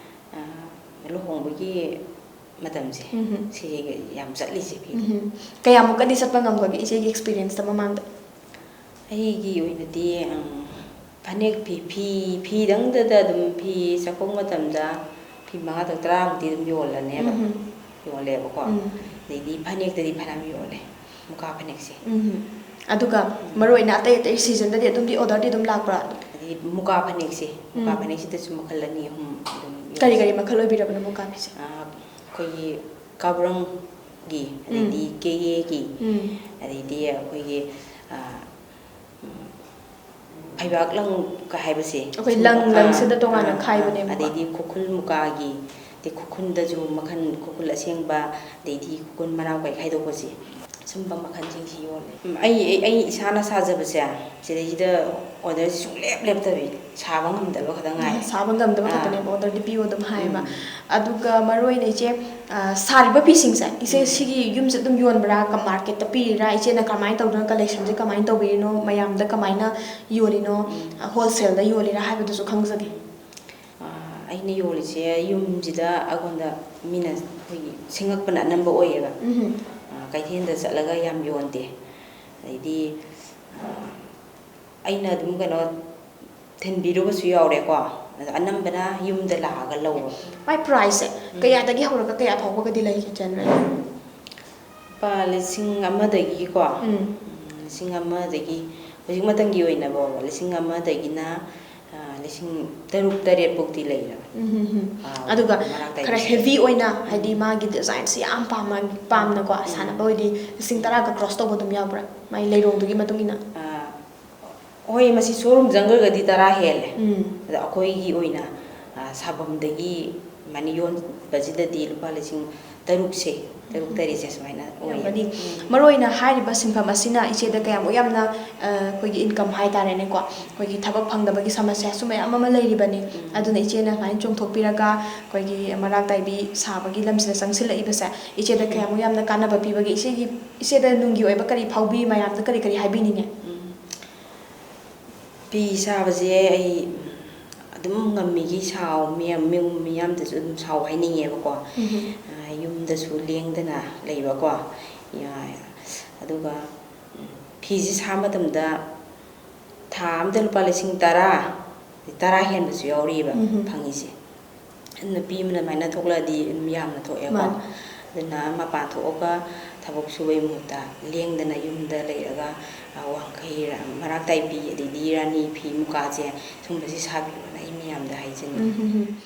ꯑ, ꯂꯨꯍꯣꯡꯕꯒꯤ ꯃꯇꯝꯁꯦ, ꯎꯝ꯫ ꯁꯤꯁꯦ ꯌꯥꯝ ꯆꯠꯂꯤꯁꯦ ꯐꯤ꯫ ꯎꯝ꯫ ꯀꯌꯥꯃꯨꯛꯀꯗꯤ ꯆꯠꯄ ꯉꯝꯈ꯭ꯔꯒꯦ ꯏꯆꯦꯒꯤ ꯑꯦꯛꯁꯄꯤꯔꯤꯌꯦꯟꯁꯇ ꯃꯃꯥꯡꯗ? ꯑꯩꯒꯤ ꯑꯣꯏꯅꯗꯤ, ꯎꯝ, ꯐꯅꯦꯛ ꯐꯤ, ꯐꯤ, ꯐꯤꯗꯪꯗꯗ ꯑꯗꯨꯝ ꯐꯤ ꯆꯥꯛꯀꯧꯕ ꯃꯇꯝꯗ ꯐꯤ ꯃꯉꯥ ꯇꯔꯨꯛ ꯇꯔꯥꯃꯨꯛꯇꯤ ꯑꯗꯨꯝ ꯌꯣꯜꯂꯅꯦꯕ꯫ ꯎꯝ꯫ ꯌꯣꯜꯂꯦꯕꯀꯣ꯫ ꯎꯝ꯫ ꯑꯗꯩꯗꯤ ꯐꯅꯦꯛꯇꯗꯤ ꯐꯅꯌꯥꯝ ꯌꯣꯜꯂꯦ, ꯃꯨꯀꯥ ꯐꯅꯦꯛꯁꯦ꯫ ꯎꯝ꯫ ꯑꯗꯨꯒ ꯃꯔꯨ ꯑꯣꯏꯅ ꯑꯇꯩ ꯑꯇꯩ ꯁꯤꯖꯟꯗꯗꯤ ꯑꯗꯨꯝꯗꯤ ꯑꯣꯔꯗꯔꯗꯤ ꯑꯗꯨꯝ ꯂꯥꯛꯄ꯭ꯔꯥ? ꯑꯗꯩ ꯃꯨꯀꯥ ꯐꯅꯦꯛꯁꯦ, ꯃꯨꯀꯥ ꯎꯝ꯫ ꯐꯅꯦꯛꯁꯤꯗꯁꯨ ꯃꯈꯜ ꯑꯅꯤ ꯑꯍꯨꯝ ꯑꯗꯨꯝ ꯀꯔꯤ ꯌꯣꯜꯂꯦ꯫ ꯀꯔꯤ ꯃꯈꯜ ꯑꯣꯏꯕꯤꯔꯕꯅꯣ ꯃꯨꯀꯥ ꯐꯤꯁꯦ? ꯑꯥ, ꯑꯩꯈꯣꯏꯒꯤ ꯀꯥꯕ꯭ꯔꯪꯒꯤ, ꯎꯝ꯫ ꯑꯗꯩꯗꯤ ꯀꯦꯌꯦꯒꯤ, ꯎꯝ꯫ ꯑꯗꯩꯗꯤ ꯑꯩꯈꯣꯏꯒꯤ, ꯑꯥ, ꯎꯝ, ꯐꯩꯕꯥꯛ ꯂꯪ ꯀ ꯍꯥꯏꯕꯁꯦ꯫ ꯑꯩꯈꯣꯏ ꯁꯨꯝ-, ꯂꯪ, ꯑꯥ, ꯂꯪꯁꯤꯗ ꯇꯣꯉꯥꯟꯅ ꯑꯥ, ꯈꯥꯏꯕꯅꯦꯕꯀꯣ꯫ ꯑꯗꯩꯗꯤ ꯈꯨꯔꯈꯨꯜ ꯃꯨꯀꯥꯒꯤ, ꯈꯨꯔꯈꯨꯜꯗꯁꯨ ꯃꯈꯜ, ꯈꯨꯔꯈꯨꯜ ꯑꯁꯦꯡꯕ, ꯑꯗꯩꯗꯤ ꯈꯨꯔꯈꯨꯜ ꯃꯔꯥ ꯀꯥꯏ ꯈꯥꯏꯗꯣꯛꯄꯁꯦ, ꯁꯨꯝꯕ ꯃꯈꯜꯁꯤꯡꯁꯤ ꯌꯣꯜꯂꯦ꯫ ꯎꯝ, ꯑꯩ, ꯑꯩ, ꯑꯩ ꯏꯁꯥꯅ ꯁꯥꯖꯕꯁꯦ, ꯁꯤꯗꯩꯁꯤꯗ orderꯁꯤ ꯁꯨꯡꯂꯦꯞ ꯂꯦꯞꯇꯕꯤ, ꯁꯥꯕ ꯉꯝꯗꯕ ꯈꯛꯇ ꯉꯥꯏ꯫ ꯁꯥꯕ ꯉꯝꯗꯕ ꯑꯥ꯫ ꯈꯛꯇꯅꯦꯕ, orderꯗꯤ ꯄꯤꯌꯣ ꯑꯗꯨꯝ ꯍꯥꯏꯌꯦꯕ꯫ ꯎꯝ꯫ ꯑꯗꯨꯒ ꯃꯔꯨ ꯑꯣꯏꯅ ꯏꯆꯦ, ꯑ, ꯁꯥꯔꯤꯕ ꯐꯤꯁꯤꯡꯁꯦ, ꯏꯆꯦ, ꯎꯝ꯫ ꯁꯤꯒꯤ ꯌꯨꯝꯁꯦ ꯑꯗꯨꯝ ꯌꯣꯟꯕ꯭ꯔꯥ? ꯀ-, marketꯇ ꯄꯤꯔꯤꯔꯥ? ꯏꯆꯦꯅ ꯀꯃꯥꯏꯅ ꯇꯧꯗꯅ collectionꯁꯦ ꯀꯃꯥꯏꯅ ꯇꯧꯕꯤꯔꯤꯅꯣ? ꯃꯌꯥꯝꯗ ꯀꯃꯥꯏꯅ ꯌꯣꯜꯂꯤꯅꯣ? ꯎꯝ꯫ ꯑ, wholesaleꯗ ꯌꯣꯜꯂꯤꯔꯥ ꯍꯥꯏꯕꯗꯨꯁꯨ ꯈꯪꯖꯒꯦ꯫ ꯑ, ꯑꯩꯅ ꯌꯣꯜꯂꯤꯁꯦ ꯌꯨꯝꯁꯤꯗ ꯑꯩꯉꯣꯟꯗ ꯃꯤꯅ ꯑꯩꯈꯣꯏꯒꯤ ꯁꯤꯡꯉꯛꯄꯅ ꯑꯅꯝꯕ ꯑꯣꯏꯌꯦꯕ꯫ ꯎꯝ꯫ ꯑ, ꯀꯩꯊꯦꯜꯗ ꯆꯠꯂꯒ ꯌꯥꯝ ꯌꯣꯟꯗꯦ꯫ ꯑꯗꯩꯗꯤ, ꯑ, ꯑꯩꯅ ꯑꯗꯨꯝ ꯀꯩꯅꯣ ꯊꯤꯟꯕꯤꯔꯨꯕꯁꯨ ꯌꯥꯎꯔꯦꯀꯣ꯫ ꯑꯗꯣ ꯑꯅꯝꯕꯅ ꯌꯨꯝꯗ ꯂꯥꯛꯑꯒ ꯂꯧꯕ꯫ ꯃꯥꯏ priceꯁꯦ ꯎꯝ꯫ ꯀꯌꯥꯗꯒꯤ ꯍꯧꯔꯒ ꯀꯌꯥ ꯐꯥꯎꯕꯒꯗꯤ ꯂꯩꯒꯦ generally? ꯂꯨꯄꯥ ꯂꯤꯁꯤꯡ ꯑꯃꯗꯒꯤꯀꯣ, ꯎꯝ꯫ ꯎꯝ, ꯂꯤꯁꯤꯡ ꯑꯃꯗꯒꯤ, ꯍꯧꯖꯤꯛ ꯃꯇꯝꯒꯤ ꯑꯣꯏꯅ ꯐꯥꯎꯕ ꯂꯤꯁꯤꯡ ꯑꯃꯗꯒꯤꯅ, ꯑ, ꯂꯤꯁꯤꯡ ꯇꯔꯨꯛ ꯇꯔꯦꯠ ꯐꯥꯎꯗꯤ ꯂꯩꯔꯕꯅꯤ꯫ ꯎꯝ, ꯎꯝ, ꯎꯝ꯫ ꯑꯥ, ꯑꯗꯨꯒ ꯃꯔꯥꯛ ꯇꯥꯏꯕꯁꯦ꯫ ꯈꯔ heavy ꯑꯣꯏꯅ, ꯍꯥꯏꯗꯤ ꯃꯥꯒꯤ designꯁꯦ ꯌꯥꯝ ꯄꯥꯝꯅ, ꯄꯥꯝꯅꯀꯣ ꯎꯝ꯫ ꯁꯥꯟꯅꯕ ꯑꯣꯏꯗꯤ ꯂꯤꯁꯤꯡ ꯇꯔꯥꯒ cross ꯇꯧꯕ ꯑꯗꯨꯝ ꯌꯥꯎꯕ꯭ꯔꯥ? ꯃꯥꯒꯤ ꯂꯩꯔꯣꯡꯗꯨꯒꯤ ꯃꯇꯨꯡ ꯏꯟꯅ? ꯑꯥ, ꯍꯣꯏ, ꯃꯁꯤ showroom ꯆꯪꯈ꯭ꯔꯒꯗꯤ ꯇꯔꯥ ꯍꯦꯜꯂꯦ꯫ ꯎꯝ꯫ ꯑꯗꯣ ꯑꯩꯈꯣꯏꯒꯤ ꯑꯣꯏꯅ, ꯑ, ꯁꯥꯐꯝꯗꯒꯤ ꯑꯗꯨꯃꯥꯏꯅ ꯌꯣꯟꯕꯁꯤꯗꯗꯤ ꯂꯨꯄꯥ ꯂꯤꯁꯤꯡ ꯇꯔꯨꯛꯁꯦ, ꯇꯔꯨꯛ ꯎꯝ꯫ ꯇꯔꯦꯠꯁꯦ ꯁꯨꯃꯥꯏꯅ ꯑꯣꯏꯌꯦ꯫ ꯌꯥꯝꯒꯅꯤ꯫ ꯎꯝ꯫ ꯃꯔꯨ ꯑꯣꯏꯅ ꯍꯥꯏꯔꯤꯕ ꯁꯤꯟꯐꯝ ꯑꯁꯤꯅ ꯏꯆꯦꯗ ꯀꯌꯥꯃꯨꯛ ꯌꯥꯝꯅ, ꯑ, ꯑꯩꯈꯣꯏꯒꯤ income ꯍꯥꯏꯇꯥꯔꯦꯅꯦꯀꯣ, ꯑꯩꯈꯣꯏꯒꯤ ꯊꯕꯛ ꯐꯪꯗꯕꯒꯤ ꯁꯃꯁ꯭ꯌꯥꯁꯨ ꯃꯌꯥꯝ ꯑꯃ ꯂꯩꯔꯤꯕꯅꯤ꯫ ꯎꯝ꯫ ꯑꯗꯨꯅ ꯏꯆꯦꯅ ꯁꯨꯃꯥꯏꯅ ꯆꯣꯡꯊꯣꯛꯄꯤꯔꯒ ꯑꯩꯈꯣꯏꯒꯤ ꯃꯔꯥꯛ ꯇꯥꯏꯕꯤ ꯁꯥꯕꯒꯤ ꯂꯝꯁꯤꯗ ꯆꯪꯁꯤꯜꯂꯛꯏꯕꯁꯦ ꯏꯆꯦꯗ ꯎꯝ꯫ ꯀꯌꯥꯃꯨꯛ ꯌꯥꯝꯅ ꯀꯥꯟꯅꯕ ꯄꯤꯕꯒꯦ? ꯏꯆꯦꯒꯤ, ꯏꯆꯦꯗ ꯅꯨꯡꯒꯤ ꯑꯣꯏꯕ ꯀꯔꯤ ꯐꯥꯎꯕꯤ? ꯃꯌꯥꯝꯗ ꯀꯔꯤ ꯀꯔꯤ ꯍꯥꯏꯕꯤꯅꯤꯡꯉꯦ? ꯎꯝ꯫ ꯐꯤ ꯁꯥꯕꯁꯦ ꯑꯩ ꯑꯗꯨꯝ ꯉꯝꯃꯤꯒꯤ ꯁꯥꯎ, ꯃꯤꯌꯥꯝ, ꯃꯤꯌꯥꯝꯗꯁꯨ ꯑꯗꯨꯝ ꯁꯥꯎ ꯍꯥꯏꯅꯤꯡꯉꯦꯕꯀꯣ꯫ ꯎꯝ꯫ ꯑ, ꯌꯨꯝꯗꯁꯨ ꯂꯦꯡꯗꯅ ꯂꯩꯕꯀꯣ꯫ ꯌꯥ-, ꯑꯗꯨꯒ, ꯎꯝ, ꯐꯤꯁꯦ ꯁꯥ ꯃꯇꯝꯗ ꯊꯥ ꯑꯝꯗ ꯂꯨꯄꯥ ꯂꯤꯁꯤꯡ ꯇꯔꯥ, ꯇꯔꯥ ꯍꯦꯟꯕꯁꯨ ꯌꯥꯎꯔꯤꯕ ꯎꯝ꯫ ꯐꯪꯉꯤꯁꯦ꯫ ꯅꯨꯄꯤ ꯑꯃꯅ ꯑꯗꯨꯃꯥꯏꯅ ꯊꯣꯛꯂꯛꯑꯗꯤ ꯑꯗꯨꯝ ꯌꯥꯝꯅ ꯊꯣꯛꯑꯦꯀꯣ꯫ ꯃꯥꯅꯤ꯫ ꯑꯗꯨꯅ ꯃꯄꯥꯟ ꯊꯣꯛꯑꯒ ꯊꯕꯛ ꯁꯨꯕꯩ ꯃꯍꯨꯠꯇ ꯂꯦꯡꯗꯅ ꯌꯨꯝꯗ ꯂꯩꯔꯒ, ꯑ, ꯋꯥꯡꯈꯩ, ꯔ-, ꯃꯔꯥꯛ ꯇꯥꯏꯕꯤ, ꯑꯗꯩꯗꯤ ꯔꯥꯅꯤ ꯐꯤ, ꯃꯨꯀꯥꯁꯦ, ꯁꯨꯝꯕꯁꯦ ꯁꯥꯕꯤꯌꯣꯅ ꯑꯩ ꯃꯌꯥꯝꯗ ꯍꯥꯏꯖꯅꯤꯡꯉꯤ꯫ ꯎꯝ, ꯎꯝ, ꯎꯝ꯫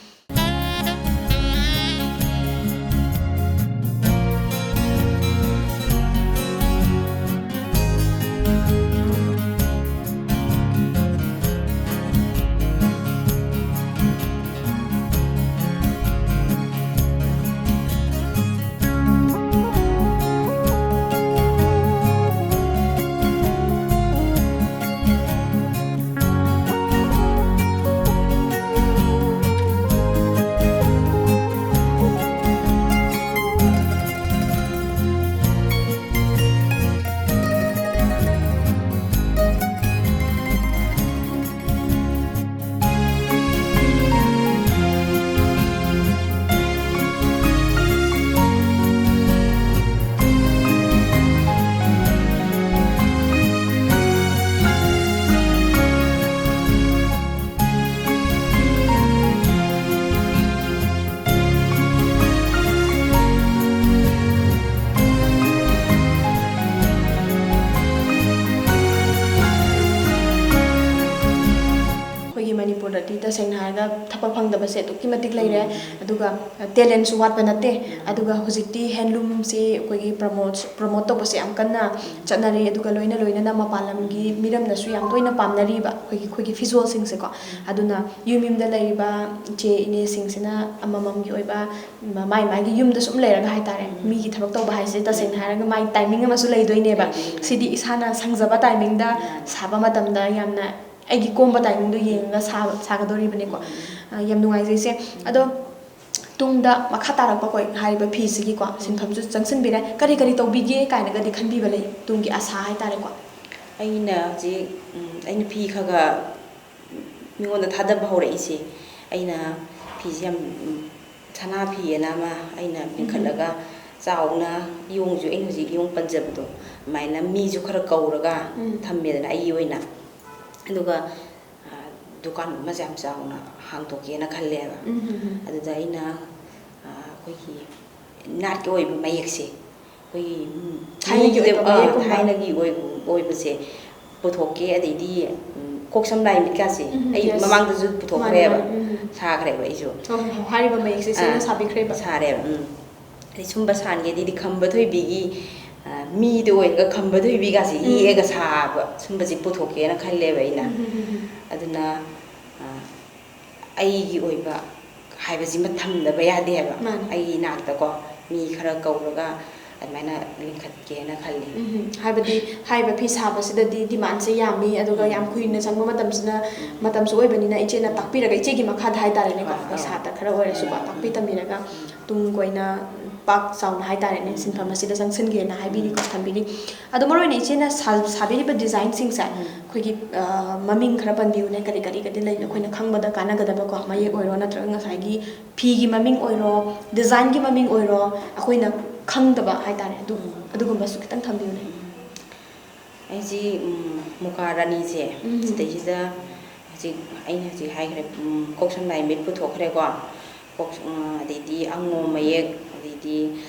ꯊꯕꯛ ꯐꯪꯗꯕꯁꯦ ꯑꯗꯨꯛꯀꯤ ꯃꯇꯤꯛ ꯂꯩꯔꯦ꯫ ꯑꯗꯨꯒ ꯇꯦꯂꯦꯟꯁꯨ ꯋꯥꯠꯄ ꯅꯠꯇꯦ꯫ ꯑꯗꯨꯒ ꯍꯧꯖꯤꯛꯇꯤ ꯍꯦꯟꯂꯨꯝꯁꯤ ꯑꯩꯈꯣꯏꯒꯤ ꯄ꯭ꯔꯃꯣꯠ ꯄ꯭ꯔꯃꯣꯠ ꯇꯧꯕꯁꯦ ꯌꯥꯝ ꯀꯟꯅ ꯆꯠꯅꯔꯤ꯫ ꯑꯗꯨꯒ ꯂꯣꯏꯅ ꯂꯣꯏꯅꯅ ꯃꯄꯥꯟ ꯂꯝꯒꯤ ꯃꯤꯔꯝꯗꯁꯨ ꯌꯥꯝ ꯇꯣꯏꯅ ꯄꯥꯝꯅꯔꯤꯕ ꯑꯩꯈꯣꯏꯒꯤ ꯑꯩꯈꯣꯏꯒꯤ ꯐꯤꯖꯣꯜꯁꯤꯡꯁꯦꯀꯣ꯫ ꯑꯗꯨꯅ ꯌꯨꯝ ꯌꯨꯝꯗ ꯂꯩꯔꯤꯕ ꯏꯆꯦ ꯏꯅꯦꯁꯤꯡꯁꯤꯅ ꯑꯃꯃꯝꯒꯤ ꯑꯣꯏꯕ ꯃꯥꯏ ꯃꯥꯏꯒꯤ ꯌꯨꯝꯗ ꯁꯨꯝ ꯂꯩꯔꯒ ꯍꯥꯏꯇꯥꯔꯦ, ꯃꯤꯒꯤ ꯊꯕꯛ ꯇꯧꯕ ꯍꯥꯏꯁꯦ ꯇꯁꯦꯡꯅ ꯍꯥꯏꯔꯒ ꯃꯥꯏ ꯇꯥꯏꯃꯤꯡ ꯑꯃꯁꯨ ꯂꯩꯗꯣꯏꯅꯦꯕ꯫ ꯁꯤꯗꯤ ꯏꯁꯥꯅ ꯁꯪꯖꯕ ꯇꯥꯏꯃꯤꯡꯗ ꯁꯥꯕ ꯃꯇꯝꯗ ꯌꯥꯝꯅ ꯑꯩꯒꯤ ꯀꯣꯝꯕ ꯇꯥꯏꯃꯤꯡꯗꯣ ꯌꯦꯡꯉꯒ ꯁꯥꯕ ꯁꯥꯒꯗꯧꯔꯤꯕꯅꯤꯀꯣ꯫ ꯑ, ꯌꯥꯝ ꯅꯨꯡꯉꯥꯏꯖꯩ ꯏꯆꯦ꯫ ꯑꯗꯣ ꯇꯨꯡꯗ ꯃꯈꯥ ꯇꯥꯔꯛꯄ ꯑꯩꯈꯣꯏ ꯍꯥꯏꯔꯤꯕ ꯐꯤꯁꯤꯒꯤꯀꯣ ꯁꯤꯟꯐꯝꯁꯨ ꯆꯪꯁꯤꯟꯕꯤꯔꯦ, ꯀꯔꯤ ꯀꯔꯤ ꯇꯧꯕꯤꯒꯦ ꯀꯥꯏꯅꯒꯗꯤ ꯈꯟꯕꯤꯕ ꯂꯩ, ꯇꯨꯡꯒꯤ ꯑꯁꯥ ꯍꯥꯏꯇꯥꯔꯦꯀꯣ? ꯑꯩꯅ ꯍꯧꯖꯤꯛ, ꯎꯝ, ꯑꯩꯅ ꯐꯤ ꯈꯔ ꯈꯔ ꯃꯤꯉꯣꯟꯗ ꯊꯥꯗꯕ ꯍꯧꯔꯛꯏꯁꯦ, ꯑꯩꯅ ꯐꯤꯁꯦ ꯌꯥꯝ, ꯎꯝ, ꯁꯅꯥ ꯐꯤ ꯑꯅ ꯑꯃ ꯑꯩꯅ ꯂꯤꯡꯈꯠꯂꯒ ꯆꯥꯎꯅ ꯏꯌꯣꯡꯁꯨ, ꯑꯩꯅ ꯍꯧꯖꯤꯛ ꯏꯌꯣꯡ ꯄꯟꯖꯕꯗꯣ, ꯑꯗꯨꯃꯥꯏꯅ ꯃꯤꯁꯨ ꯈꯔ ꯀꯧꯔꯒ ꯎꯝ꯫ ꯊꯝꯃꯦꯗꯅ ꯑꯩꯒꯤ ꯑꯣꯏꯅ꯫ ꯑꯗꯨꯒ, ꯑ, ꯗꯨꯀꯥꯟ ꯑꯃꯁꯦ ꯌꯥꯝ ꯆꯥꯎꯅ ꯍꯥꯡꯗꯣꯛꯀꯦꯅ ꯈꯜꯂꯦꯕ꯫ ꯎꯝ, ꯎꯝ, ꯎꯝ꯫ ꯑꯗꯨꯗ ꯑꯩꯅ, ꯑ, ꯑꯩꯈꯣꯏꯒꯤ ꯅꯥꯠꯀꯤ ꯑꯣꯏꯕ ꯃꯌꯦꯛꯁꯦ, ꯑꯩꯈꯣꯏꯒꯤ, ꯎꯝ, ꯊꯥꯏꯅꯒꯤ ꯃꯤꯒꯤꯗ-, ꯑꯣꯏꯕ ꯑ, ꯃꯌꯦꯛꯀꯨꯝꯕ꯫ ꯊꯥꯏꯅꯒꯤ ꯑꯣꯏ-, ꯑꯣꯏꯕꯁꯦ ꯄꯨꯊꯣꯛꯀꯦ꯫ ꯑꯗꯩꯗꯤ, ꯎꯝ, ꯀꯣꯛ ꯁꯝ ꯂꯥꯏ ꯃꯤꯠꯀꯥꯁꯦ ꯎꯝ, ꯎꯝ, ꯑꯩ yes꯫ ꯃꯃꯥꯡꯗꯁꯨ ꯃꯥꯅꯦ, ꯄꯨꯊꯣꯛꯈ꯭ꯔꯦꯕ, ꯃꯥꯅꯦ, ꯎꯝ, ꯎꯝ꯫ ꯁꯥꯈ꯭ꯔꯦꯕ ꯑꯩꯁꯨ꯫ ꯍꯣꯏ, ꯍꯣꯏ, ꯍꯣꯏ, ꯍꯥꯏꯔꯤꯕ ꯃꯌꯦꯛꯁꯦ ꯏꯆꯦꯅ ꯑꯥ, ꯁꯥꯕꯤꯈ꯭ꯔꯦꯕ꯫ ꯁꯥꯔꯦꯕ, ꯎꯝ꯫ ꯑꯗꯩ ꯁꯨꯝꯕ ꯁꯥꯟꯒꯦꯗꯤ ꯈꯝꯕ ꯊꯣꯏꯕꯤꯒꯤ, ꯑ, ꯃꯤꯗ ꯑꯣꯏꯔꯒ ꯈꯝꯕ ꯊꯣꯏꯕꯤꯒꯥꯁꯦ ꯎꯝ꯫ ꯌꯦꯛꯑꯒ ꯁꯥꯕ ꯁꯨꯝꯕꯁꯦ ꯄꯨꯊꯣꯛꯀꯦꯅ ꯈꯜꯂꯦꯕ ꯑꯩꯅ꯫ ꯎꯝ, ꯎꯝ, ꯎꯝ, ꯎꯝ꯫ ꯑꯗꯨꯅ, ꯑ, ꯑꯩꯒꯤ ꯑꯣꯏꯕ ꯍꯥꯏꯕꯁꯤꯃ ꯊꯝꯗꯕ ꯌꯥꯗꯦ ꯍꯥꯏꯕ꯫ ꯃꯥꯅꯦ꯫ ꯑꯩꯒꯤ ꯏꯅꯥꯛꯇꯀꯣ ꯃꯤ ꯈꯔ ꯀꯧꯔꯒ ꯑꯗꯨꯃꯥꯏꯅ ꯂꯤꯡꯈꯠꯀꯦꯅ ꯈꯜꯂꯤ꯫ ꯎꯝ, ꯍꯥꯏꯕꯗꯤ ꯍꯥꯏꯔꯤꯕ ꯐꯤ ꯁꯥꯕꯁꯤꯗꯗꯤ demandꯁꯦ ꯌꯥꯝꯃꯤ, ꯑꯗꯨꯒ ꯎꯝ꯫ ꯌꯥꯝ ꯀꯨꯏꯅ ꯆꯪꯕ ꯃꯇꯝꯁꯤꯅ, ꯎꯝ꯫ ꯃꯇꯝꯁꯨ ꯑꯣꯏꯕꯅꯤꯅ ꯏꯆꯦꯅ ꯎꯝ꯫ ꯇꯥꯛꯄꯤꯔꯒ, ꯏꯆꯦꯒꯤ ꯃꯈꯥꯗ ꯍꯥꯏꯇꯥꯔꯦꯅꯦꯀꯣ, ꯍꯣꯏ, ꯑꯩꯈꯣꯏ ꯍꯣꯏ꯫ ꯁꯥꯇ꯭ꯔ ꯈꯔ ꯑꯣꯏꯔꯁꯨꯀꯣ, ꯎꯝ, ꯇꯥꯛꯄꯤ ꯎꯝ꯫ ꯇꯝꯕꯤꯔꯒ ꯎꯝ꯫ ꯇꯨꯡ ꯀꯣꯏꯅ ꯄꯥꯛ ꯆꯥꯎꯅ ꯍꯥꯏꯇꯥꯔꯦꯅꯦ, ꯎꯝ꯫ ꯁꯤꯟꯐꯝ ꯑꯁꯤꯗ ꯆꯪꯁꯤꯟꯒꯦꯅ ꯍꯥꯏꯕꯤꯔꯤꯀꯣ, ꯎꯝ꯫ ꯊꯝꯕꯤꯔꯤ꯫ ꯑꯗꯣ ꯃꯔꯨꯑꯣꯏꯅ ꯏꯆꯦꯅ ꯁꯥ-, ꯁꯥꯕꯤꯔꯤꯕ designꯁꯤꯡꯁꯦ ꯎꯝ꯫ ꯑꯩꯈꯣꯏꯒꯤ, ꯑ, ꯃꯃꯤꯡ ꯈꯔ ꯄꯟꯕꯤꯌꯨꯅꯦ, ꯀꯔꯤ ꯀꯔꯤꯒꯗꯤ ꯂꯩ, ꯑꯩꯈꯣꯏꯅ ꯈꯪꯕꯗ ꯀꯥꯟꯅꯒꯗꯕꯀꯣ, ꯃꯌꯦꯛ ꯑꯣꯏꯔꯣ ꯅꯠꯇ꯭ꯔꯒ ꯉꯁꯥꯏꯒꯤ ꯐꯤꯒꯤ ꯃꯃꯤꯡ ꯑꯣꯏꯔꯣ, designꯒꯤ ꯃꯃꯤꯡ ꯑꯣꯏꯔꯣ, ꯑꯩꯈꯣꯏꯅ ꯈꯪꯗꯕ ꯍꯥꯏꯇꯥꯔꯦ, ꯑꯗꯨ-, ꯎꯝ꯫ ꯑꯗꯨꯒꯨꯝꯕꯁꯨ ꯈꯤꯇꯪ ꯊꯝꯕꯤꯌꯨꯅꯦ꯫ ꯎꯝ꯫ ꯑꯩꯁꯤ, ꯎꯝ, ꯃꯨꯀꯥ ꯔꯥꯅꯤꯁꯦ, ꯎꯝ꯫ ꯁꯤꯗꯩꯁꯤꯗ ꯍꯧꯖꯤꯛ ꯑꯩꯅ ꯍꯧꯖꯤꯛ ꯍꯥꯏꯈ꯭ꯔꯦ, ꯎꯝ, ꯀꯣꯛ ꯁꯝ ꯂꯥꯏ ꯃꯤꯠ ꯄꯨꯊꯣꯛꯈ꯭ꯔꯦꯀꯣ꯫ ꯀꯣꯛ, ꯎꯝ, ꯑꯗꯩꯗꯤ ꯑꯉꯣꯝ ꯃꯌꯦꯛ, ꯑꯗꯩꯗꯤ,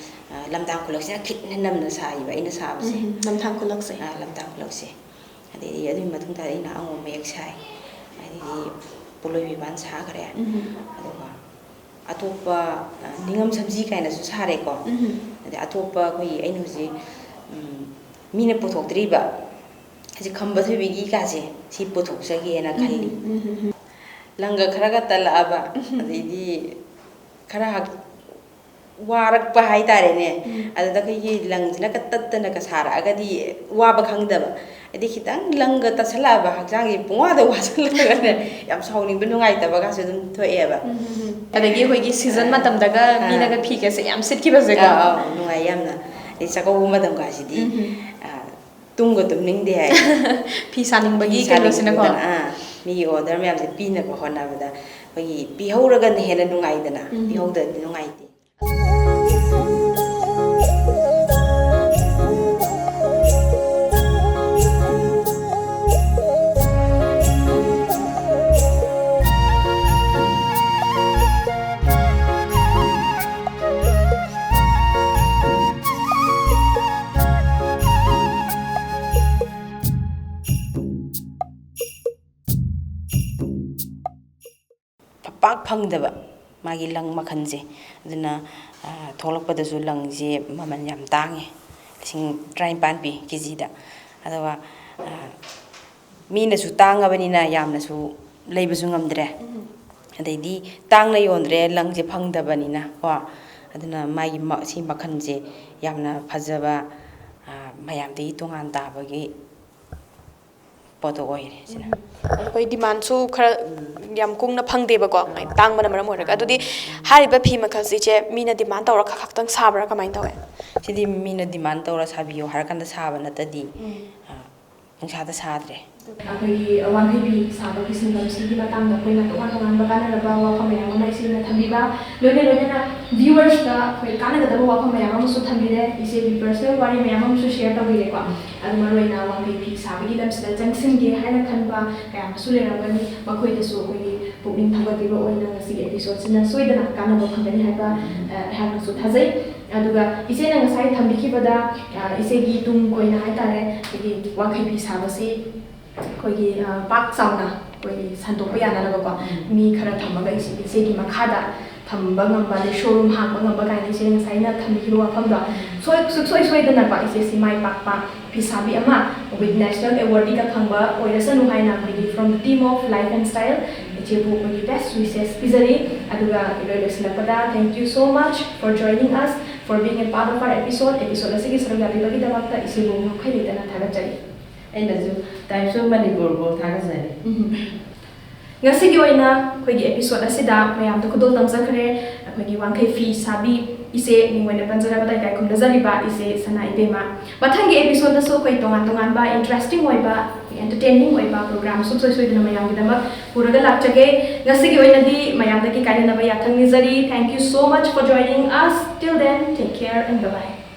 ꯑ, ꯂꯝꯗꯥꯡ ꯈꯨꯂꯛꯁꯤꯅ ꯈꯤꯠꯅ ꯅꯝꯅ ꯁꯥꯏꯕ ꯑꯩꯅ ꯁꯥꯕꯁꯦ꯫ ꯎꯝ, ꯂꯝꯊꯥꯡ ꯈꯨꯂꯛꯁꯦ꯫ ꯑ, ꯂꯝꯗꯥꯡ ꯈꯨꯂꯛꯁꯦ꯫ ꯑꯗꯩꯗꯤ ꯑꯗꯨꯒꯤ ꯃꯇꯨꯡ ꯇꯥꯔꯛꯑꯦ ꯑꯩꯅ ꯑꯉꯣꯝ ꯃꯌꯦꯛ ꯁꯥꯏ꯫ ꯑꯗꯩꯗꯤ ꯄꯣꯠꯂꯣꯏ ꯐꯤꯕꯥꯟ ꯁꯥꯈ꯭ꯔꯦ꯫ ꯎꯝ꯫ ꯑꯗꯨꯒ ꯑꯇꯣꯞꯄ, ꯑ, ꯅꯤꯉꯝ ꯁꯝꯖꯤ ꯀꯥꯏꯅꯁꯨ ꯁꯥꯔꯦꯀꯣ꯫ ꯎꯝ꯫ ꯑꯗꯩ ꯑꯇꯣꯞꯄ ꯑꯩꯈꯣꯏꯒꯤ ꯑꯩꯅ ꯍꯧꯖꯤꯛ, ꯎꯝ, ꯃꯤꯅ ꯄꯨꯊꯣꯛꯇ꯭ꯔꯤꯕ ꯍꯧꯖꯤꯛ ꯈꯝꯕ ꯊꯣꯏꯕꯤꯒꯤ ꯀꯥꯁꯦ ꯁꯤ ꯄꯨꯊꯣꯛꯆꯒꯦꯅ ꯈꯜꯂꯤ꯫ ꯎꯝ, ꯎꯝ, ꯎꯝ꯫ ꯂꯪꯒ ꯈꯔꯒ ꯇꯠꯂꯛꯑꯕ, ꯑꯗꯩꯗꯤ ꯈꯔ ꯍꯛ-, ꯋꯥꯔꯛꯄ ꯍꯥꯏꯇꯥꯔꯦꯅꯦ꯫ ꯎꯝ꯫ ꯑꯗꯨꯗ ꯑꯩꯈꯣꯏꯒꯤ ꯂꯪꯁꯤꯅꯒ ꯇꯠꯇꯅꯒ ꯁꯥꯔꯛꯑꯒꯗꯤ ꯋꯥꯕ ꯈꯪꯗꯕ꯫ ꯍꯥꯏꯗꯤ ꯈꯤꯇꯪ ꯂꯪꯒ ꯇꯠꯁꯜꯂꯛꯑꯕ ꯍꯛꯆꯥꯡꯁꯦ ꯄꯨꯡꯋꯥꯗ ꯋꯥꯁꯜꯂꯒꯅꯦ ꯌꯥꯝ ꯁꯥꯎꯅꯤꯡꯕ ꯅꯨꯡꯉꯥꯏꯇꯕꯒꯁꯨ ꯑꯗꯨꯝ ꯊꯣꯛꯑꯦꯕ꯫ ꯎꯝ, ꯎꯝ, ꯎꯝ꯫ ꯑꯗꯒꯤ ꯑꯩꯈꯣꯏꯒꯤ ꯁꯤꯖꯟ ꯑꯥ꯫ ꯃꯇꯝꯗꯒ ꯑꯥ꯫ ꯃꯤꯅꯒ ꯐꯤꯒꯁꯦ ꯌꯥꯝ ꯁꯤꯠꯈꯤꯕꯁꯦꯀꯣ꯫ ꯑꯥ, ꯑꯥ, ꯅꯨꯡꯉꯥꯏ ꯌꯥꯝꯅ꯫ ꯑꯗꯩ ꯆꯥꯛꯀꯧꯕ ꯃꯇꯝꯒꯁꯤꯗꯤ, ꯎꯝ, ꯎꯝ꯫ ꯑꯥ, ꯇꯨꯝꯒ ꯇꯨꯝꯅꯤꯡꯗꯦ ꯍꯥꯏ꯫ ꯐꯤ ꯁꯥꯅꯤꯡꯕꯒꯤ ꯐꯤ ꯀꯩꯅꯣꯁꯤꯅꯀꯣ꯫ ꯁꯥꯅꯤꯡꯗꯅ, ꯑꯥ, ꯃꯤꯒꯤ order ꯃꯌꯥꯝꯁꯦ ꯄꯤꯅꯕ ꯍꯣꯠꯅꯕꯗ ꯑꯩꯈꯣꯏꯒꯤ ꯄꯤꯍꯧꯔꯒꯅ ꯍꯦꯟꯅ ꯅꯨꯡꯉꯥꯏꯗꯅ, ꯎꯝ꯫ ꯄꯤꯍꯧꯗ꯭ꯔꯗꯤ ꯅꯨꯡꯉꯥꯏꯇꯦ꯫ ꯄꯥꯛ ꯐꯪꯗꯕ ꯃꯥꯒꯤ ꯂꯪ ꯃꯈꯜꯁꯦ꯫ ꯑꯗꯨꯅ, ꯑ, ꯊꯣꯛꯂꯛꯄꯗꯁꯨ ꯂꯪꯁꯦ ꯃꯃꯜ ꯌꯥꯝ ꯇꯥꯡꯉꯦ, ꯂꯤꯁꯤꯡ ꯇꯔꯥꯅꯤꯄꯥꯟ ꯄꯤ ꯀꯦꯖꯤꯗ꯫ ꯑꯗꯨꯒ, ꯑ, ꯃꯤꯅꯁꯨ ꯇꯥꯡꯉꯕꯅꯤꯅ ꯌꯥꯝꯅꯁꯨ ꯂꯩꯕꯁꯨ ꯉꯝꯗ꯭ꯔꯦ꯫ ꯎꯝ꯫ ꯑꯗꯩꯗꯤ ꯇꯥꯡꯅ ꯌꯣꯟꯗ꯭ꯔꯦ, ꯂꯪꯁꯦ ꯐꯪꯗꯕꯅꯤꯅ ꯀꯣ꯫ ꯑꯗꯨꯅ ꯃꯥꯒꯤ ꯃ-, ꯁꯤ ꯃꯈꯜꯁꯦ ꯌꯥꯝꯅ ꯐꯖꯕ, ꯑ, ꯃꯌꯥꯝꯗꯒꯤ ꯇꯣꯉꯥꯟ ꯇꯥꯕꯒꯤ ꯄꯣꯠꯇꯣ ꯑꯣꯏꯔꯦ ꯁꯤꯅ꯫ ꯑꯩꯈꯣꯏ demandꯁꯨ ꯈꯔ ꯌꯥꯝ ꯀꯨꯡꯅ ꯐꯪꯗꯦꯕꯀꯣ, ꯎꯝ꯫ ꯇꯥꯡꯕꯅ ꯃꯔꯝ ꯑꯣꯏꯔꯒ꯫ ꯑꯗꯨꯗꯤ ꯍꯥꯏꯔꯤꯕ ꯐꯤ ꯃꯈꯜꯁꯦ ꯏꯆꯦ, ꯃꯤꯅ demand ꯇꯧꯔ ꯈꯛ ꯈꯛꯇꯪ ꯁꯥꯕ꯭ꯔꯥ, ꯀꯃꯥꯏꯅ ꯇꯧꯋꯦ? ꯁꯤꯗꯤ ꯃꯤꯅ demand ꯇꯧꯔ ꯁꯥꯕꯤꯌꯣ ꯍꯥꯏꯔꯀꯥꯟꯗ ꯁꯥꯕ ꯅꯠꯇꯗꯤ, ꯎꯝ꯫ ꯑ, ꯄꯨꯡꯁꯥꯗ ꯁꯥꯗ꯭ꯔꯦ꯫ ꯑꯩꯈꯣꯏꯒꯤ ꯋꯥꯡꯈꯩ ꯐꯤ ꯁꯥꯕꯒꯤ ꯁꯤꯟꯐꯝꯁꯤꯒꯤ ꯃꯇꯥꯡꯗ ꯑꯩꯈꯣꯏꯅ ꯇꯣꯉꯥꯟ ꯇꯣꯉꯥꯟꯕ ꯀꯥꯟꯅꯔꯕ ꯋꯥꯐꯝ ꯃꯌꯥꯝ ꯑꯃ ꯏꯆꯦꯅ ꯊꯝꯕꯤꯕ, ꯂꯣꯏꯅ ꯂꯣꯏꯅꯅ viewersꯇ ꯑꯩꯈꯣꯏ ꯀꯥꯟꯅꯒꯗꯕ ꯋꯥꯐꯝ ꯃꯌꯥꯝ ꯑꯃꯁꯨ ꯊꯝꯕꯤꯔꯦ꯫ ꯏꯆꯦꯒꯤ personal ꯋꯥꯔꯤ ꯃꯌꯥꯝ ꯑꯃꯁꯨ share ꯇꯧꯕꯤꯔꯦꯀꯣ꯫ ꯑꯗꯨ ꯃꯔꯨꯑꯣꯏꯅ ꯋꯥꯡꯈꯩ ꯐꯤ ꯁꯥꯕꯒꯤ ꯂꯝꯁꯤꯗ ꯆꯪꯁꯤꯟꯒꯦ ꯍꯥꯏꯅ ꯈꯟꯕ ꯀꯌꯥ ꯑꯃꯁꯨ ꯂꯩꯔꯝꯒꯅꯤ꯫ ꯃꯈꯣꯏꯗꯁꯨ ꯑꯩꯈꯣꯏꯒꯤ ꯄꯨꯛꯅꯤꯡ ꯊꯧꯒꯠꯄꯤꯕ ꯑꯣꯏꯅ ꯉꯁꯤꯒꯤ episodeꯁꯤꯅ ꯁꯣꯏꯗꯅ ꯀꯥꯟꯅꯕ ꯐꯪꯒꯅꯤ ꯍꯥꯏꯕ, ꯑ, ꯑꯩꯍꯥꯛꯅꯁꯨ ꯊꯥꯖꯩ꯫ ꯑꯗꯨꯒ ꯏꯆꯦꯅ ꯉꯁꯥꯏ ꯊꯝꯕꯤꯈꯤꯕꯗ, ꯑ, ꯏꯆꯦꯒꯤ ꯇꯨꯡ ꯀꯣꯏꯅ ꯍꯥꯏꯇꯥꯔꯦ, ꯑꯩꯈꯣꯏꯒꯤ ꯋꯥꯡꯈꯩ ꯐꯤ ꯁꯥꯕꯁꯤ ꯑꯩꯈꯣꯏꯒꯤ, ꯑ, ꯄꯥꯛ ꯆꯥꯎꯅ ꯑꯩꯈꯣꯏꯒꯤ ꯁꯟꯗꯣꯛꯄ ꯌꯥꯅꯅꯕꯀꯣ, ꯃꯤ ꯈꯔ ꯊꯝꯃꯒ ꯏꯆꯦ, ꯏꯆꯦꯒꯤ ꯃꯈꯥꯗ ꯊꯝꯕ ꯉꯝꯕ, ꯑꯗꯩ ꯁꯣꯔꯨꯝ ꯍꯥꯡꯕ ꯉꯝꯕ ꯀꯥꯏꯅ ꯏꯆꯦ ꯉꯁꯥꯏ ꯑꯩꯅ ꯊꯝꯕꯤꯈꯤꯕ ꯋꯥꯐꯝꯗꯣ ꯁꯣꯏ-, ꯁꯨꯡꯁꯣꯏ ꯁꯣꯏꯗꯅꯀꯣ ꯏꯆꯦꯁꯤ ꯃꯥꯏ ꯄꯥꯛꯄ ꯐꯤꯁꯥꯕꯤ ꯑꯃ with national awardꯒ ꯐꯪꯕ ꯑꯣꯏꯔꯁꯅꯨ ꯍꯥꯏꯅ ꯑꯩꯈꯣꯏꯒꯤ from the team of Life and Style ꯏꯆꯦꯕꯨ ꯑꯩꯈꯣꯏꯒꯤ best wishes ꯄꯤꯖꯔꯤ꯫ ꯑꯗꯨꯒ ꯏꯔꯣꯏ ꯂꯣꯏꯁꯤꯜꯂꯛꯄꯗ, thank you so much for joining us, for being a part of our episode꯫ Episode ꯑꯁꯤꯒꯤ ꯁꯔꯨꯛ ꯌꯥꯕꯤꯕꯒꯤꯗꯃꯛꯇ ꯏꯆꯦꯕꯨ ꯉꯝꯈꯩ ꯂꯩꯇꯅ ꯊꯥꯒꯠꯆꯔꯤ꯫ ꯑꯩꯅꯁꯨ Times of Manipurꯕꯨ ꯊꯥꯒꯠꯆꯔꯤ꯫ ꯉꯁꯤꯒꯤ ꯑꯣꯏꯅ ꯑꯩꯈꯣꯏꯒꯤ episode ꯑꯁꯤꯗ ꯃꯌꯥꯝꯗ ꯈꯨꯗꯣꯜ ꯇꯝꯖꯈ꯭ꯔꯦ꯫ ꯑꯩꯈꯣꯏꯒꯤ ꯋꯥꯡꯈꯩ ꯐꯤ ꯁꯥꯕꯤ ꯏꯆꯦ, ꯃꯤꯡ ꯑꯣꯏꯅ ꯄꯟꯖꯔꯕꯗ ꯏꯀꯥꯏ ꯈꯨꯝꯅꯖꯔꯤꯕ ꯏꯆꯦ ꯁꯅꯥ ꯏꯕꯦꯝꯃ꯫ ꯃꯊꯪꯒꯤ episodeꯗꯁꯨ ꯑꯩꯈꯣꯏ ꯇꯣꯉꯥꯟ ꯇꯣꯉꯥꯟꯕ interesting ꯑꯣꯏꯕ, entertaining ꯑꯣꯏꯕ program ꯁꯨꯡꯁꯣꯏ ꯁꯣꯏꯗꯅ ꯃꯌꯥꯝꯒꯤꯗꯃꯛ ꯄꯨꯔꯒ ꯂꯥꯛꯆꯒꯦ꯫ ꯉꯁꯤꯒꯤ ꯑꯣꯏꯅꯗꯤ ꯃꯌꯥꯝꯗꯒꯤ ꯀꯥꯏꯅꯅꯕ ꯌꯥꯊꯪ ꯅꯤꯖꯔꯤ꯫ Thank you so much for joining us. Till then, take care and bye bye꯫